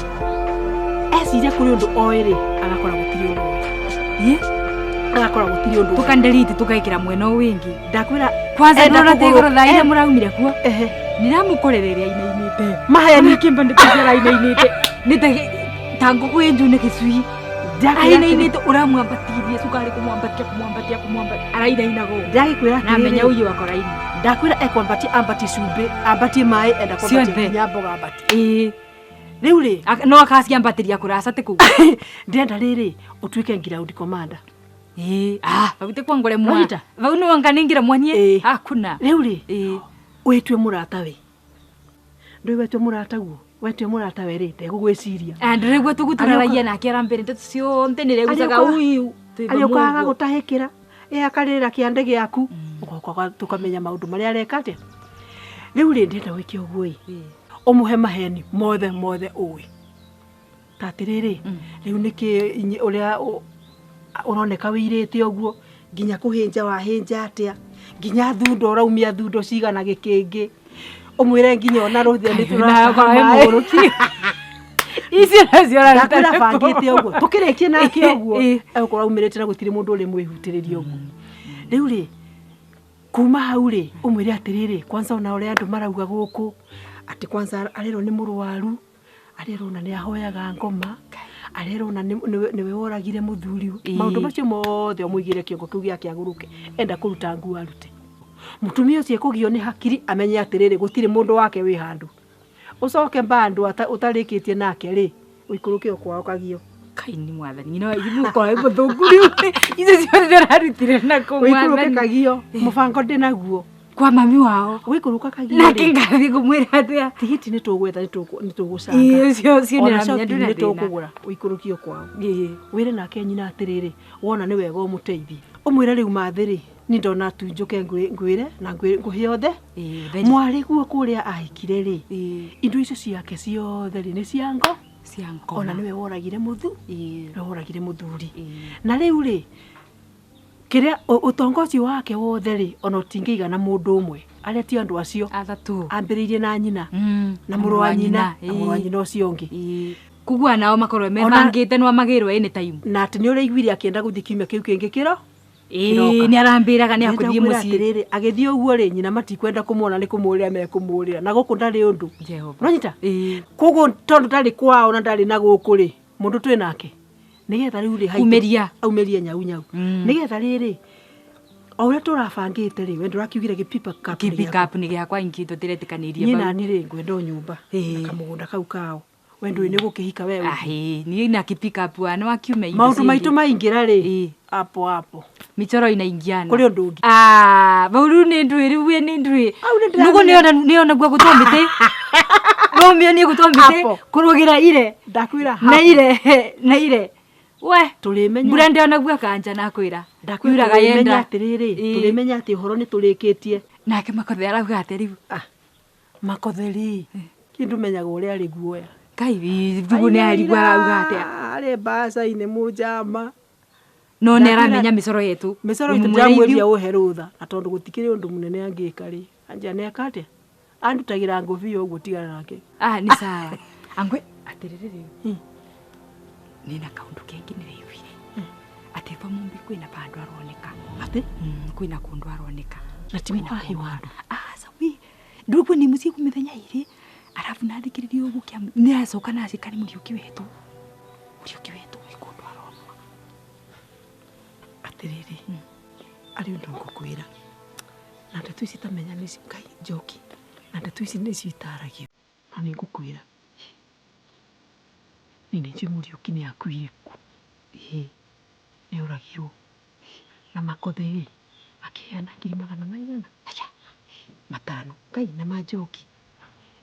Speaker 4: eciria kũrĩ ũndũ oĩ rĩ, agakora gũtirĩ ũndũ oĩ.
Speaker 8: Ĩ?
Speaker 4: Agakora gũtirĩ ũndũ oĩ.
Speaker 8: Tũkandelete tũkaĩkĩra mwena ũyũ ũngĩ.
Speaker 4: Ndakwĩra
Speaker 8: Kwanza
Speaker 4: enda
Speaker 8: ndona
Speaker 4: kũgũrũ-
Speaker 8: tegoro thaa iria mũraumire kuo.
Speaker 4: Ehe.
Speaker 8: Nĩramũkorereria ainainĩte.
Speaker 4: Maheni.
Speaker 8: Onake mba nĩkũciara ainainĩte. Nĩ ta ngũkũ ĩ njũ nĩ gĩcui.
Speaker 4: Ndakwĩra
Speaker 8: Ainainĩte ũramwambatirie cukari kũmwambatia kũmwambatia kũmwambatia arainainaga ũguo.
Speaker 4: Ndagĩkwĩra
Speaker 8: Na menya
Speaker 4: atĩrĩrĩ,
Speaker 8: ũyũ wakora ini.
Speaker 4: Ndakwĩra ekwambatia ambatie cumbĩ, ambatie maĩ, enda kwambatia
Speaker 8: Ciothe.
Speaker 4: nginya mboga ambatie.
Speaker 8: Ĩĩ.
Speaker 4: Rĩu rĩ
Speaker 8: no akaciambatĩria kũraca ti kũu.
Speaker 4: Ndĩrenda rĩrĩ ũtuĩke ground commander.
Speaker 8: Ĩĩ ah vau ti kwangore mwa. Vau nĩ wanganingira mwanie. Hakuna.
Speaker 4: Rĩu rĩ wĩtue mũrata we. Ndũĩ wetue mũrata guo. Wetue mũrata we rĩ ndegũgwĩciria.
Speaker 8: Ndĩrĩguo tũgũtũraragia nake arambĩre ndeto ciothe nĩregucaga uyu.
Speaker 4: Arĩũkaga gũtahĩkĩra. Ĩ akarĩra kĩande gĩaku. Ũgoka tũkamenya maũndũ marĩa areka atĩa. Rĩu rĩ ndĩrenda wĩke ũguo ĩ. Ũmũhe maheni mothe mothe ũĩ. Ta atĩrĩrĩ rĩu nĩkĩ ũrĩa ũroneka wĩirĩte ũguo nginya kũhĩnja wahĩnja atĩa nginya thundo ũraumia thundo cigana gĩkĩngĩ. Ũmwĩre nginya ona rũthĩa nĩ tũrataha maĩ.
Speaker 8: Icio nacio ũraruta
Speaker 4: Ndakwĩra bangĩte ũguo tũkĩrĩkie nake ũguo egũkorwo aumĩrĩte na gũtirĩ mũndũ ũrĩ mwĩhutĩrĩria ũguo. Rĩu rĩ kuma hau rĩ ũmwĩre atĩrĩrĩ kwanza ona ũrĩa andũ marauga gũkũ atĩ kwanza arerwo nĩ mũrwaru arerwo na nĩ ahoyaga ngoma arerwo na nĩwe woragire mũthuri. Maũndũ macio mothe ũmũigĩre kĩongo kĩu gĩake agũrũke enda kũruta nguo arute. Mũtumia ũcio ekũgio nĩ hakiri amenye atĩrĩrĩ gũtirĩ mũndũ wake wĩ handũ. Ũcoke bandũ ũtarĩkĩtie nake rĩ ũikũrũke o kwao kagio.
Speaker 8: Kai ni mwathani no ithuĩ ũkorwo wĩ mũthũngũ rĩu icio ciothe ndĩrarutire nakũ
Speaker 4: mwathani.
Speaker 8: Ũikũrũke
Speaker 4: kagio mũbango ndĩ naguo
Speaker 8: kwa mami wao
Speaker 4: ũikũrũka kagio
Speaker 8: nake ngathiĩ kũmwĩra atĩa
Speaker 4: tigiti nĩ tũgwetha nĩ tũgũcanga
Speaker 8: ũcio ũcio nĩ
Speaker 4: nĩ tũkũgũra ũikũrũkio kwao. Wĩre nake nyina atĩrĩrĩ wona nĩ wega ũmũteithie ũmwĩre rĩu mathĩ rĩ ni ndona tu njuke ngwĩre na ngũhe othe mwarĩ guo kũrĩa ahikire rĩ indo icio ciake ciothe rĩ nĩ cia ngo ona nĩwe woragire woragire mũthuri. Na rĩu rĩ kĩrĩa ũtonga ũcio wake wothe rĩ ona ũtingĩigana mũndũ ũmwe arĩa ti andũ acio
Speaker 8: athatũ
Speaker 4: ambĩrĩirie na nyina na mũrũ wa nyina na mũrũ wa nyina ũcio ũngĩ
Speaker 8: kugua nao makorwo mebangĩte no magĩrwo anytime
Speaker 4: na atĩ nĩ ũraiguire akĩenda gũthiĩ kiumia kĩu kĩngĩ kĩro
Speaker 8: nĩ arambĩraga nĩ akũthiĩ mũciĩ.
Speaker 4: Atĩrĩrĩ agĩthiĩ ũguo rĩ nyina matikwenda kũmuona nĩ kũmũrĩra mekũmũrĩra na gũkũ ndarĩ ũndũ. Ũranyita? Koguo tondũ ndarĩ kwao na ndarĩ na gũkũ rĩ mũndũ twĩ nake nĩgetha rĩu rĩ
Speaker 8: umĩria
Speaker 4: aumĩrie nyau nyau nĩgetha rĩrĩ o ũrĩa tũrabangĩte rĩ we ndũrakiugire gĩpipa cup
Speaker 8: gĩpipa nĩ gĩakwa ingĩ tũtiretĩkanĩirie
Speaker 4: niĩ nani rĩ ngwenda o nyũmba na kamũgũnda kau kao we ndũĩ nĩ gũkĩhika we
Speaker 8: niĩ na kĩpick up ano akiume
Speaker 4: indo maũndũ maitũ maingĩra rĩ apo apo
Speaker 8: michoro inaingiana
Speaker 4: kũrĩ ũndũ ũngĩ
Speaker 8: vau rĩu nĩ ndũĩ rĩu we nĩ ndũĩ nĩguo nĩona guo gũtwa mĩtĩ nomĩonie gũtwa mĩtĩ kũrũgĩra ire
Speaker 4: ndakwĩra
Speaker 8: na ire na ire we
Speaker 4: tũrĩmenya
Speaker 8: mbura ndĩona guo kanja nakwĩra
Speaker 4: ndakwĩra yenda atĩrĩrĩ tũrĩmenya atĩ ũhoro nĩ tũrĩkĩtie
Speaker 8: nake Makothe arauga atĩ rĩu
Speaker 4: Makothe rĩ kĩndũ menyaga ũrĩa arĩ guoya
Speaker 8: Kai thugu nĩ arigua arauga atĩa
Speaker 4: arĩ mbaca-inĩ mũnjama
Speaker 8: no nĩ aramenya mĩcoro yetu
Speaker 4: mĩcoro itũ ndĩramwĩria ũhe rũtha na tondũ gũtikĩrĩ ũndũ mũnene angĩka rĩ anja nĩ eka atĩa andutagĩra ngũbia ũguo tigana nake
Speaker 8: nĩ sawa angwe atĩrĩrĩ rĩu nĩna kaũndũ kengĩ nĩraiguire atĩ va Mumbi kwĩna bandũ aroneka
Speaker 4: atĩ
Speaker 8: kwĩna kũndũ aroneka
Speaker 4: na ti mũhahi wa andũ
Speaker 8: aca wi ndũguo nĩ mũciĩ mĩthenya ĩrĩ arabu nathikĩrĩria ũguo kĩa nĩ acoka na acika nĩ Mũriũki wetũ Mũriũki wetũ gwĩ kũndũ aronwa
Speaker 4: atĩrĩrĩ arĩ ũndũ ngũkwĩra na ndeto ici tamenya nĩ Ngai njoki na ndeto ici nĩcio itaragio na nĩ ngũkwĩra nĩ njũĩ Mũriũki nĩ akuire ku nĩ oragirwo na Makothe rĩ akĩheana ngiri magana maigana matano Ngai na manjoki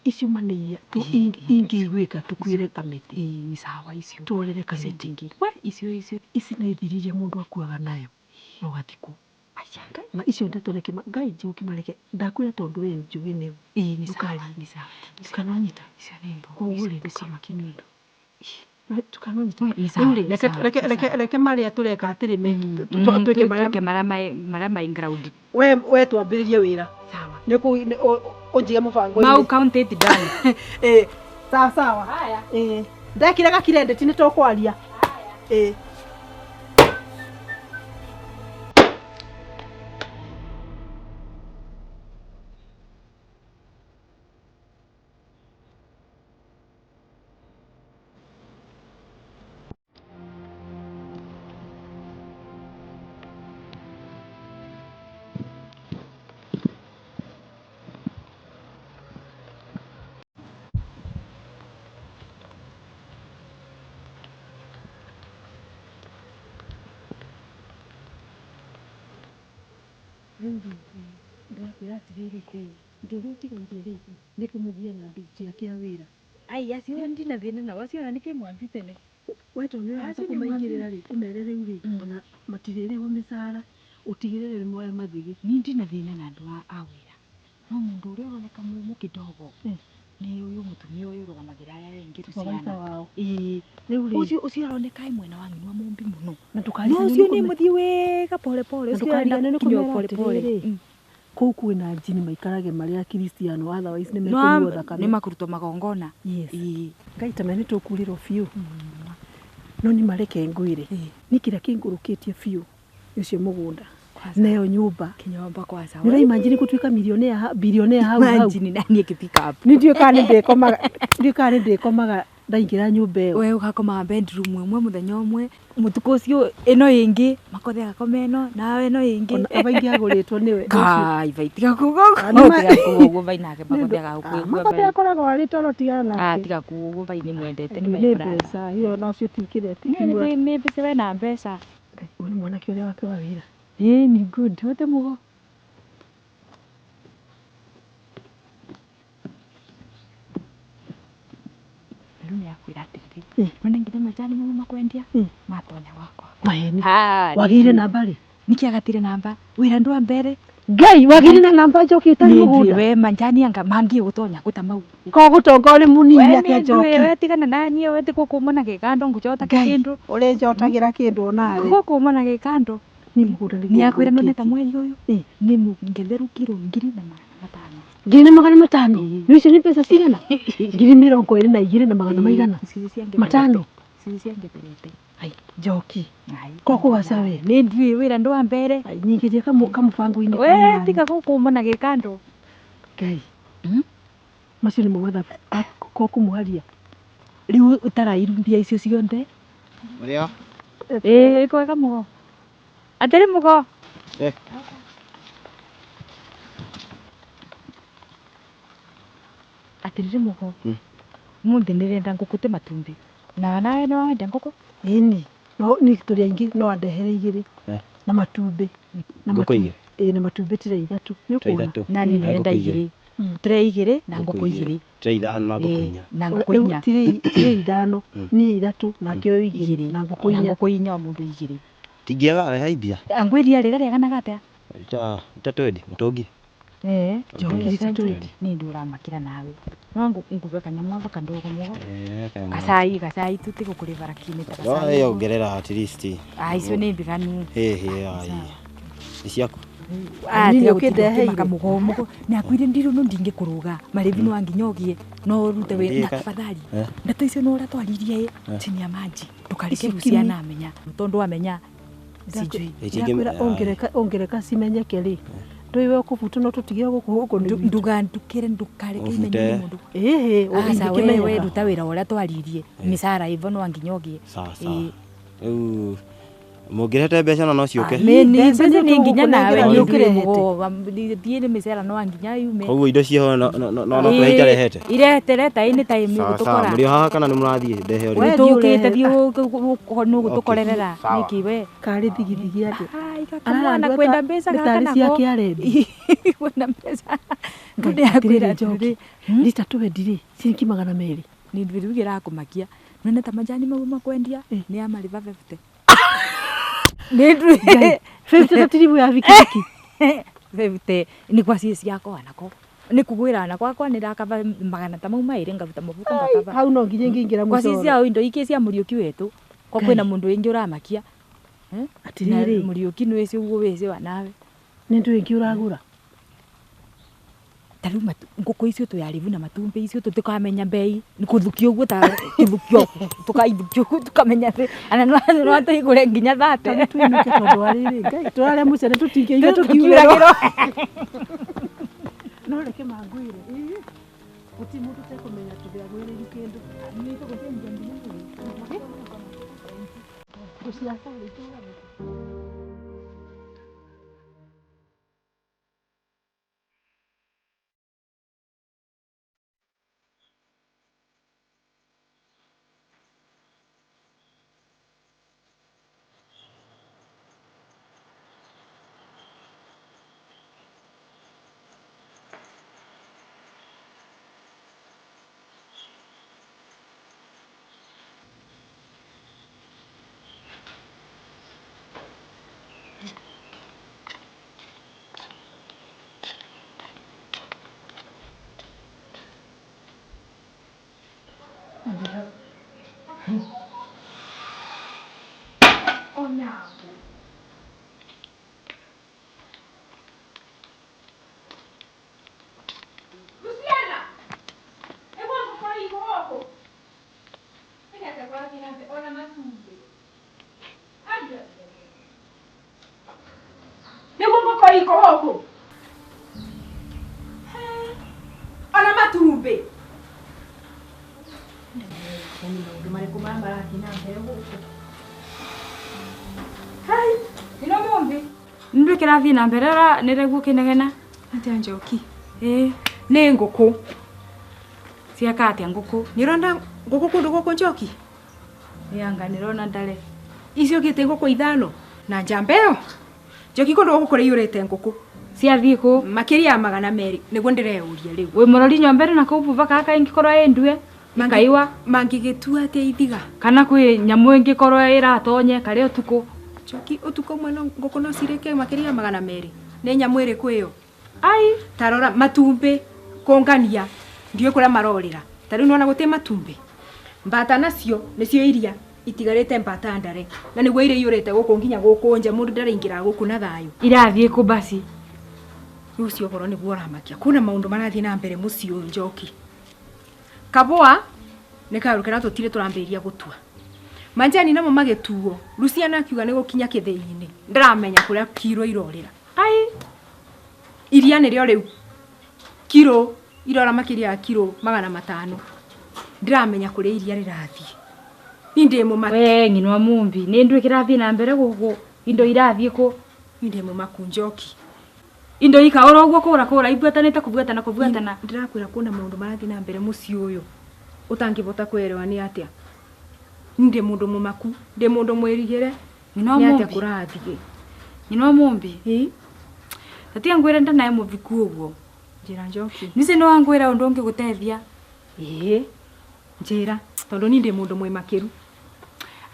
Speaker 4: icio manĩia ingĩiguĩka tũkuĩre kamĩtĩ
Speaker 8: sawa icio
Speaker 4: tũrĩre kamĩtĩ we
Speaker 8: icio icio
Speaker 4: ici nĩ thiri iria mũndũ akuaga nayo no gathikwo na icio ndeto reke Ngai njoki mareke ndakwĩra tondũ we njũĩ nĩ
Speaker 8: nĩ sawa
Speaker 4: ndũkananyita
Speaker 8: icio nĩ mbo
Speaker 4: koguo rĩ ndũkamake nĩ ũndũ reke marĩa tũreka atĩrĩ
Speaker 8: twĩke marĩa mai ground
Speaker 4: we twambĩrĩrie wĩra
Speaker 8: sawa
Speaker 4: nĩ ũnjige mũbango-inĩ
Speaker 8: mau count it down
Speaker 4: sawa sawa
Speaker 8: haya
Speaker 4: ndekire gakirendeti nĩ tũkwaria Ndĩrakwĩra atĩrĩrĩ, indo iria ũtigaire rĩ, nĩ kũmũthia na aruti ake a wĩra.
Speaker 8: Ai acio ndina thĩna nao acio ona nĩkĩ mwambi tene.
Speaker 4: We tondũ nĩ ũrahota kũmaingĩrĩra rĩ, ũmere rĩu rĩ, ona matirĩrĩhwo mĩcara, ũtigĩrĩre nĩ moya mathigi.
Speaker 8: Ni ndina thĩna na andũ a wĩra. No mũndũ ũrĩa ũroneka mũmũ kidogo nĩ ũyũ mũtumia ũyũ ũrũgamagĩra arĩa angĩ
Speaker 4: Supervisor
Speaker 8: tũciana.
Speaker 4: Wao.
Speaker 8: Ĩĩ.
Speaker 4: Rĩu rĩ,
Speaker 8: Ũcio ũcio aroneka e mwena wa nyina wa Mũmbi mũno.
Speaker 4: Na
Speaker 8: No
Speaker 4: ndũkariganĩrwo
Speaker 8: ũcio nĩ mũthiĩ wega pole pole.
Speaker 4: Na
Speaker 8: Ũcio arenda
Speaker 4: ndũkariganĩrwo nĩ
Speaker 8: gũkinya
Speaker 4: kũmera
Speaker 8: pole pole.
Speaker 4: atĩrĩrĩ, kũu kwĩna njini maikarage marĩ a Kristiano, otherwise nĩ
Speaker 8: No
Speaker 4: mekũnyuo thakame.
Speaker 8: nĩ makurutwo magongona.
Speaker 4: Yes.
Speaker 8: Ĩĩ.
Speaker 4: Ngai ta nĩ tũkurĩrwo biũ. No nĩ mareke ngwĩre, nĩ kĩrĩa kĩngũrũkĩtie biũ nĩ ũcio mũgũnda
Speaker 8: Kwanza.
Speaker 4: na ĩyo nyũmba.
Speaker 8: Kinyomba kwanza.
Speaker 4: Nĩ ũraimagine gũtuĩka millionaire billionaire hau hau.
Speaker 8: Imagine na niĩ ngĩ pick up.
Speaker 4: Nĩ ndiũĩ kana nĩ ndĩkomaga, ndiũĩ kana nĩ ndĩkomaga ndaingĩra nyũmba ĩyo.
Speaker 8: We ũgakomaga bedroom ĩmwe mũthenya ũmwe, mũtukũ ũcio ĩno ĩngĩ, makothe agakoma ĩno, nawe ĩno ĩngĩ.
Speaker 4: Ona abaingĩ agũrĩtwo nĩwe.
Speaker 8: Kai vai tiga kuga
Speaker 4: Ah,
Speaker 8: ũguo.
Speaker 4: nĩ ma-
Speaker 8: Tiga kuga ũguo vai nake makothe agagũkua.
Speaker 4: Makothe akoragwo arĩ toro tigana
Speaker 8: Ah,
Speaker 4: nake.
Speaker 8: tiga kuga ũguo vai nĩ mwendete nĩ
Speaker 4: Nĩ
Speaker 8: my brother.
Speaker 4: mbeca iyo nocio tikĩrĩa
Speaker 8: Nĩ nĩ mbeca we na mbeca.
Speaker 4: Ũyũ nĩ mwanake ũrĩa wake wa wĩra.
Speaker 8: Ĩĩ ni good. Wote mũgo. Rĩu nĩ akwĩra atĩrĩrĩ, none nginya macani mau makwendia matonya gwakwa.
Speaker 4: Maheni.
Speaker 8: Ha,
Speaker 4: Wagĩire namba rĩ?
Speaker 8: Nĩkĩ agatire namba? Wĩra ndwa mbere.
Speaker 4: Ngai wagĩire na namba njoki ũtarĩ
Speaker 8: Nĩ
Speaker 4: mũgũnda.
Speaker 8: we manjani anga mangi gũtonya gũta mau.
Speaker 4: Ko gũtonga ũrĩ mũnini
Speaker 8: We
Speaker 4: atĩa
Speaker 8: nĩ
Speaker 4: njoki.
Speaker 8: we tigana na niĩ we ti gũkũmwo na gĩkando ngũchota kĩndũ.
Speaker 4: Ũrĩnjotagĩra kĩndũ onawe.
Speaker 8: Gũkũmwo na gĩkando.
Speaker 4: Nĩ mũgũnda nĩ
Speaker 8: Nĩ akwĩra none ta
Speaker 4: ngũrũkĩtie.
Speaker 8: mweri ũyũ. Nĩ ngetheru kiro 1,500.
Speaker 4: 1,500? Nĩ icio nĩ mbeca cigana? 22,000 na magana maigana? Matano?
Speaker 8: Ciangetherete.
Speaker 4: Ai, njoki. Ko kũgaca we?
Speaker 8: Nĩ ndiũĩ wĩra ndwa mbere.
Speaker 4: Ai, nyingĩrie kamũbango-inĩ
Speaker 8: We
Speaker 4: kanini.
Speaker 8: tiga gũkũmwo na gĩkando.
Speaker 4: Ngai. Macio nĩmo mathabu ko kũmũharia.
Speaker 8: Rĩu ũtarairu mbia icio cionthe.
Speaker 9: Mũrĩo?
Speaker 8: Ĩĩ kwega mũgo. Atĩrĩ mũgo.
Speaker 9: Eh.
Speaker 8: Atĩrĩrĩ mũgo. Mũthĩ ndĩrenda ngũkũ tĩ matumbĩ. Na nawe nĩ wenda ngũkũ?
Speaker 4: Ĩni. No nĩ tũrĩ aingĩ no andehere igĩrĩ na matumbĩ. Na
Speaker 9: Ngũkũ igĩrĩ?
Speaker 4: Ĩĩ na matumbĩ tire ithatũ. Nĩ
Speaker 9: Tire
Speaker 4: ũkuona?
Speaker 9: ithatũ.
Speaker 8: Na niĩ ndĩrenda
Speaker 9: Ngũkũ igĩrĩ.
Speaker 8: igĩrĩ. Tire igĩrĩ na ngũkũ igĩrĩ.
Speaker 9: Tire ithano na ngũkũ
Speaker 8: Ĩĩ,
Speaker 9: inya.
Speaker 8: na ngũkũ
Speaker 4: Rĩu
Speaker 8: inya.
Speaker 4: tire ithano, niĩ ithatũ nake ũyũ igĩrĩ na ngũkũ
Speaker 8: Na
Speaker 4: inya.
Speaker 8: ngũkũ inya o mũndũ igĩrĩ.
Speaker 9: Tingĩaga rehe mbia.
Speaker 8: Angwĩria rĩra rĩaganaga atĩa?
Speaker 9: Ita twendi mũtũngi.
Speaker 8: Eh,
Speaker 9: Njoki
Speaker 4: ita twendi.
Speaker 8: Nĩ ndĩ ũramakĩra nawe. No ngũbe kanyamũ ava kandogo mũgo.
Speaker 9: Eh, kanyamũ.
Speaker 8: Gacai, gacai tũtigũkũrĩba lakini ta
Speaker 9: No
Speaker 8: gacai.
Speaker 9: yongerera at least.
Speaker 8: Ah, icio nĩ mbiganu.
Speaker 9: Hĩ hĩ ai. Nĩ ciaku.
Speaker 8: Ah,
Speaker 4: Nini
Speaker 8: tiga
Speaker 4: ũkĩndeheire?
Speaker 8: gũtinda ũkĩmaka mũgo mũgo. Nĩ akwĩre ndirũ no ndingĩkũrũga. Marĩthi no nginya ũgĩe. No ũrute wĩra na
Speaker 9: Ndiĩka-
Speaker 8: tafadhali.
Speaker 9: Eh.
Speaker 8: Ndeto icio no ũrĩa twaririe ĩ
Speaker 9: Eh.
Speaker 8: chini ya maji. Ndũkareke
Speaker 4: Icio
Speaker 8: Luciana amenya. Tondũ amenya sijui.
Speaker 4: Ndakwĩra ũngereka cimenyeke rĩ. Ndũĩ we ũkũbuta no tũtige gũkũ gũkũ nĩ gwitũ.
Speaker 8: Ndũgandukĩre ndũkareke imenywo nĩ mũndũ.
Speaker 4: Ĩhĩ,
Speaker 8: Aca we
Speaker 4: ũngĩkĩmenyeka.
Speaker 8: we ruta wĩra ũrĩa twaririe. Mĩcara ĩvo no nginya ũgĩe.
Speaker 9: Sawa sawa. Rĩu mũngĩrehete mbeca no ciũke.
Speaker 8: Nĩ mbeca nĩ nginya nawe
Speaker 4: nĩ
Speaker 8: nĩ
Speaker 4: ũkĩrehete.
Speaker 8: Thiĩ nĩ mĩcara no nginya yume.
Speaker 9: Koguo indo ciĩho no no no no kũrehe itarehete.
Speaker 8: Irete reta ĩ time
Speaker 9: Sawa
Speaker 8: ũgũtũkora.
Speaker 9: sawa. Mũrĩ o haha kana nĩ mũrathiĩ ndehe o
Speaker 8: We
Speaker 9: rĩngĩ?
Speaker 8: tũkĩte thiĩ nĩ ũgũtũkorerera.
Speaker 9: Sawa.
Speaker 8: Nĩkĩ we?
Speaker 4: Karĩ thigithigi atĩa?
Speaker 8: Ai kamwana kwenda mbeca gaka
Speaker 4: Nĩ tarĩ
Speaker 8: nako.
Speaker 4: ciake arendi.
Speaker 8: Kwenda mbeca.
Speaker 4: Ngai,
Speaker 8: Ndĩ akwĩra
Speaker 4: atĩrĩrĩ, Njoki,
Speaker 8: atĩrĩrĩ.
Speaker 4: rita twendi rĩ, ciringi 200.
Speaker 8: Nĩ rĩu kĩrakũmakia. None ta majani mau makwendia nĩ amarĩba 50. Nĩ
Speaker 4: Ngai, 50 ta tiribu ya bikibiki.
Speaker 8: 50 nĩ kwa ciĩ ciakwa nako. Nĩ kũgwĩra na kwakwa nĩ ndakaba magana ta mau maĩrĩ ngaruta mũbuko ngakaba.
Speaker 4: Hau no nginya ingĩingĩra
Speaker 8: Kwa ciĩ
Speaker 4: mũcoro.
Speaker 8: ciao indo ingĩ cia Mũriũki wetũ. Kwa kwĩna mũndũ wĩngĩ ũramakia. Eh?
Speaker 4: Atĩrĩrĩ.
Speaker 8: Na Mũriũki nĩ wĩci ũguo wĩci wa nawe.
Speaker 4: Nĩ ndũ ĩngĩ ũragũra?
Speaker 8: Ta rĩu ngũkũ icio tũyarĩbu na matumbĩ icio tũtikamenya mbei. Nĩ kũthukia ũguo ta kĩthukio. Tũkaithukio ũguo tũkamenya atĩ ana no tũigũre nginya thate.
Speaker 4: Tondũ twĩnũke tondũ wa rĩrĩ, Ngai, tũrarĩa mũcere tũtingĩigua
Speaker 8: Tũkiuragĩrwo.
Speaker 4: tũkiuragĩrwo. No reke mangwĩre, ĩĩ, gũtirĩ mũndũ ũtekũmenya tũndĩagwĩrĩirie kĩndũ. Ngũciaka rĩ,
Speaker 1: Ona. Luciana. Hebu ngũkũ iko gũkũ. Nĩgetha kũrathiĩ na mbere ona matumbĩ. Aya. Nĩguo ngũkũ iko gũkũ. Ona matumbĩ. Nĩ maũndũ marĩkũ maya marathiĩ na mbere gũkũ? Hai,
Speaker 8: Ino mumbi. Nĩ kĩrathiĩ na mbere ra nĩreguo kĩnegena.
Speaker 1: Atĩa Njoki?
Speaker 8: Ĩĩ.
Speaker 1: Nĩ ngũkũ.
Speaker 8: Ciaka atĩa ngũkũ?
Speaker 1: Nĩ ũrona ngũkũ kũndũ gũkũ Njoki?
Speaker 8: Ĩ anga nĩrona ndare.
Speaker 1: Icio ũkĩte ngũkũ ithano na njamba ĩyo. Njoki kũndũ gũkũ kũraiyũrĩte ngũkũ.
Speaker 8: Ciathiĩ kũ?
Speaker 1: Makĩria ya 200 nĩguo ndĩreyũria rĩu.
Speaker 8: Wĩ mũrori nyombere na kũu buba kaka ĩngĩkorwo ĩ ndue. Ikaiwa.
Speaker 1: Mangĩgĩtua atĩa ithiga?
Speaker 8: Kana kwĩ nyamũ ĩngĩkorwo ĩratonye karĩa ũtukũ.
Speaker 1: Njoki ũtukũ ũmwe no ngũkũ no cirĩke makĩria ya 200. Nĩ nyamũ ĩrĩkũ ĩyo?
Speaker 8: Ai.
Speaker 1: Ta rora matumbĩ kũngania ndiũĩ kũrĩa marorĩra. Ta rĩu nĩwona gũtĩ matumbĩ. Mbata nacio nĩcio iria itigarĩte mbata ndare na nĩguo irĩiyũrĩte gũkũ nginya gũkũ nja mũndũ ndaraingĩra gũkũ na thayũ.
Speaker 8: Irathiĩ kũ basi?
Speaker 1: Rĩu ũcio ũhoro nĩguo ũramakia. Kwĩna maũndũ marathiĩ na mbere mũciĩ ũyũ Njoki. Kabũa nĩ kaũndũ karĩa tũtirĩ tũrambĩrĩria gũtua. Manjani namo magĩtuo, Luciana akiuga nĩ gũkinya kĩthĩi-inĩ. Ndaramenya kũrĩa kiro irorĩra.
Speaker 8: Ai.
Speaker 1: Iria nĩrĩo rĩu kiro irora makĩria ya kiro 500. Ndiramenya kũrĩa iria rĩrathiĩ. Niĩ ndĩ mũmaku.
Speaker 8: We ng'inwa mumbi, nĩ ndũĩ kĩrathiĩ na mbere gũkũ. Indo irathiĩ kũ?
Speaker 1: Niĩ ndĩ mũmaku Njoki.
Speaker 8: Indo ikaũra ũguo kũra kũra ibuatanĩte kũbuatana kũbuatana.
Speaker 1: Ndĩrakwĩra kwĩna maũndũ marathiĩ na mbere mũciĩ ũyũ ũtangĩbota kũerewa nĩ atĩa. Niĩ ndĩ mũndũ mũmaku, ndĩ mũndũ mwĩrigĩre.
Speaker 8: Ng'inwa
Speaker 1: Nĩ atĩa
Speaker 8: mumbi.
Speaker 1: kũrathiĩ?
Speaker 8: Ng'inwa mumbi.
Speaker 1: Ĩ?
Speaker 8: Tatia ngwĩre ndanae mũviku ũguo.
Speaker 1: Njĩra Njoki.
Speaker 8: Nici nĩ wangwĩra ũndũ ũngĩgũteithia.
Speaker 1: Ĩĩ. Njĩra tondũ niĩ ndĩ mũndũ mwĩmakĩru.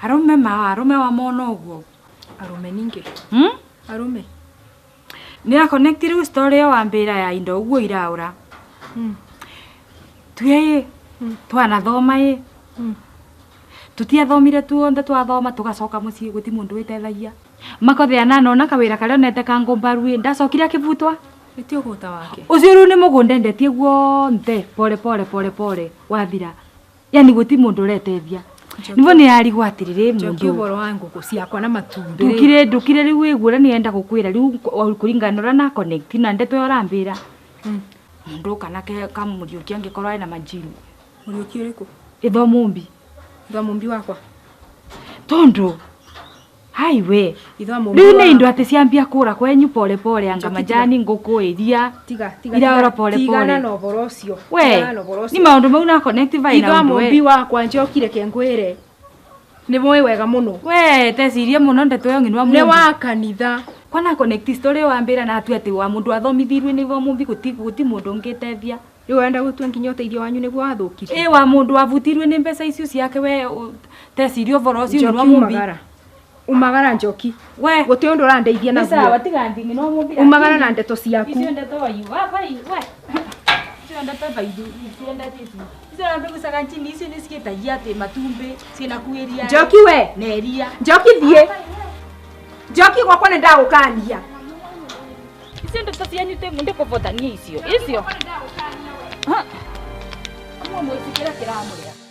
Speaker 8: Arũme ma arũme wamona ũguo.
Speaker 1: Arũme ningĩ. Arũme.
Speaker 8: Nĩ connect rĩu story ĩyo wambĩra ya indo ũguo iraũra. Tuye ĩ twanathoma ĩ. Tutiathomire tuonthe twathoma tugacoka mũciĩ gũti mũndũ wĩtethagia. Makothea na nona kawĩra karĩa onete ka ngũmbaru ĩ ndacokire akĩbutwa.
Speaker 1: Nĩ ũgũta wake.
Speaker 8: Ũcio rĩu nĩ mũgũnda endetie guonthe pole pole pole pole wathira. Yani gũti mũndũ ũretethia. Nĩguo nĩ yarigwo atĩrĩrĩ
Speaker 1: Njoki
Speaker 8: mũndũ.
Speaker 1: ũhoro wa ngũkũ ciakwa na matumbĩ.
Speaker 8: Ndukire ndukire rĩu wĩguo ũrĩa nĩenda gũkwĩra rĩu kũringana na ũrĩa na connect na ndeto ĩyo ũrambĩra. Mũndũ kana ke kamũriũki angĩkorwo ena majini.
Speaker 1: Mũriũki ũrĩkũ?
Speaker 8: Itho mumbi.
Speaker 1: Itho mumbi wakwa.
Speaker 8: Tondũ hai we.
Speaker 1: Itho mumbi.
Speaker 8: Rĩu nĩ indo atĩ ciambia kũra kwenyu pole pole anga majani ngũkũ iria.
Speaker 1: Tiga tiga.
Speaker 8: Iraora pole pole.
Speaker 1: Tigana na ũhoro ũcio.
Speaker 8: We.
Speaker 1: Tigana na ũhoro
Speaker 8: Ni
Speaker 1: ũcio.
Speaker 8: maũndũ mau na connect vai na
Speaker 1: Itho
Speaker 8: ũndũ
Speaker 1: mumbi
Speaker 8: we.
Speaker 1: wakwa Njoki reke ngwĩre. Nĩ mũĩ wega mũno.
Speaker 8: We tecirie mũno ndeto ĩyo ng'inwa mumbi.
Speaker 1: Nĩ wa kanitha.
Speaker 8: Kwana connect story ĩyo wambĩra na atue atĩ wa mũndũ athomithirio nĩ itho mumbi gũti gũti mũndũ ũngĩtethia.
Speaker 1: Rĩu wenda gũtua nginya ũteithio wanyu nĩguo wathũkirie.
Speaker 8: Ĩ wa mũndũ wabutirwe nĩ mbeca icio ciake we tecirie ũboro ũcio
Speaker 1: Njoki
Speaker 8: ng'inwa mumbi.
Speaker 1: umagara. Umagara Njoki.
Speaker 8: We.
Speaker 1: Gũtĩ ũndũ ũrandeithia
Speaker 8: Nĩ sawa
Speaker 1: naguo.
Speaker 8: tiga ndi ng'inwa mumbi.
Speaker 1: Umagara na ndeto ciaku.
Speaker 8: Icio ndeto waiu. Wa bai we. Icio ndeto baidu icio ici. Icio na mbegu nchini icio nĩ ciĩtagia atĩ matumbĩ ciĩna kuĩria.
Speaker 1: Njoki we.
Speaker 8: Na iria.
Speaker 1: Njoki thiĩ. Njoki gwakwa nĩ ndagũkania.
Speaker 8: Icio ndeto cianyu ndĩkũbotania icio. Icio. Amwe mwĩci kĩrĩa kĩramũrĩa.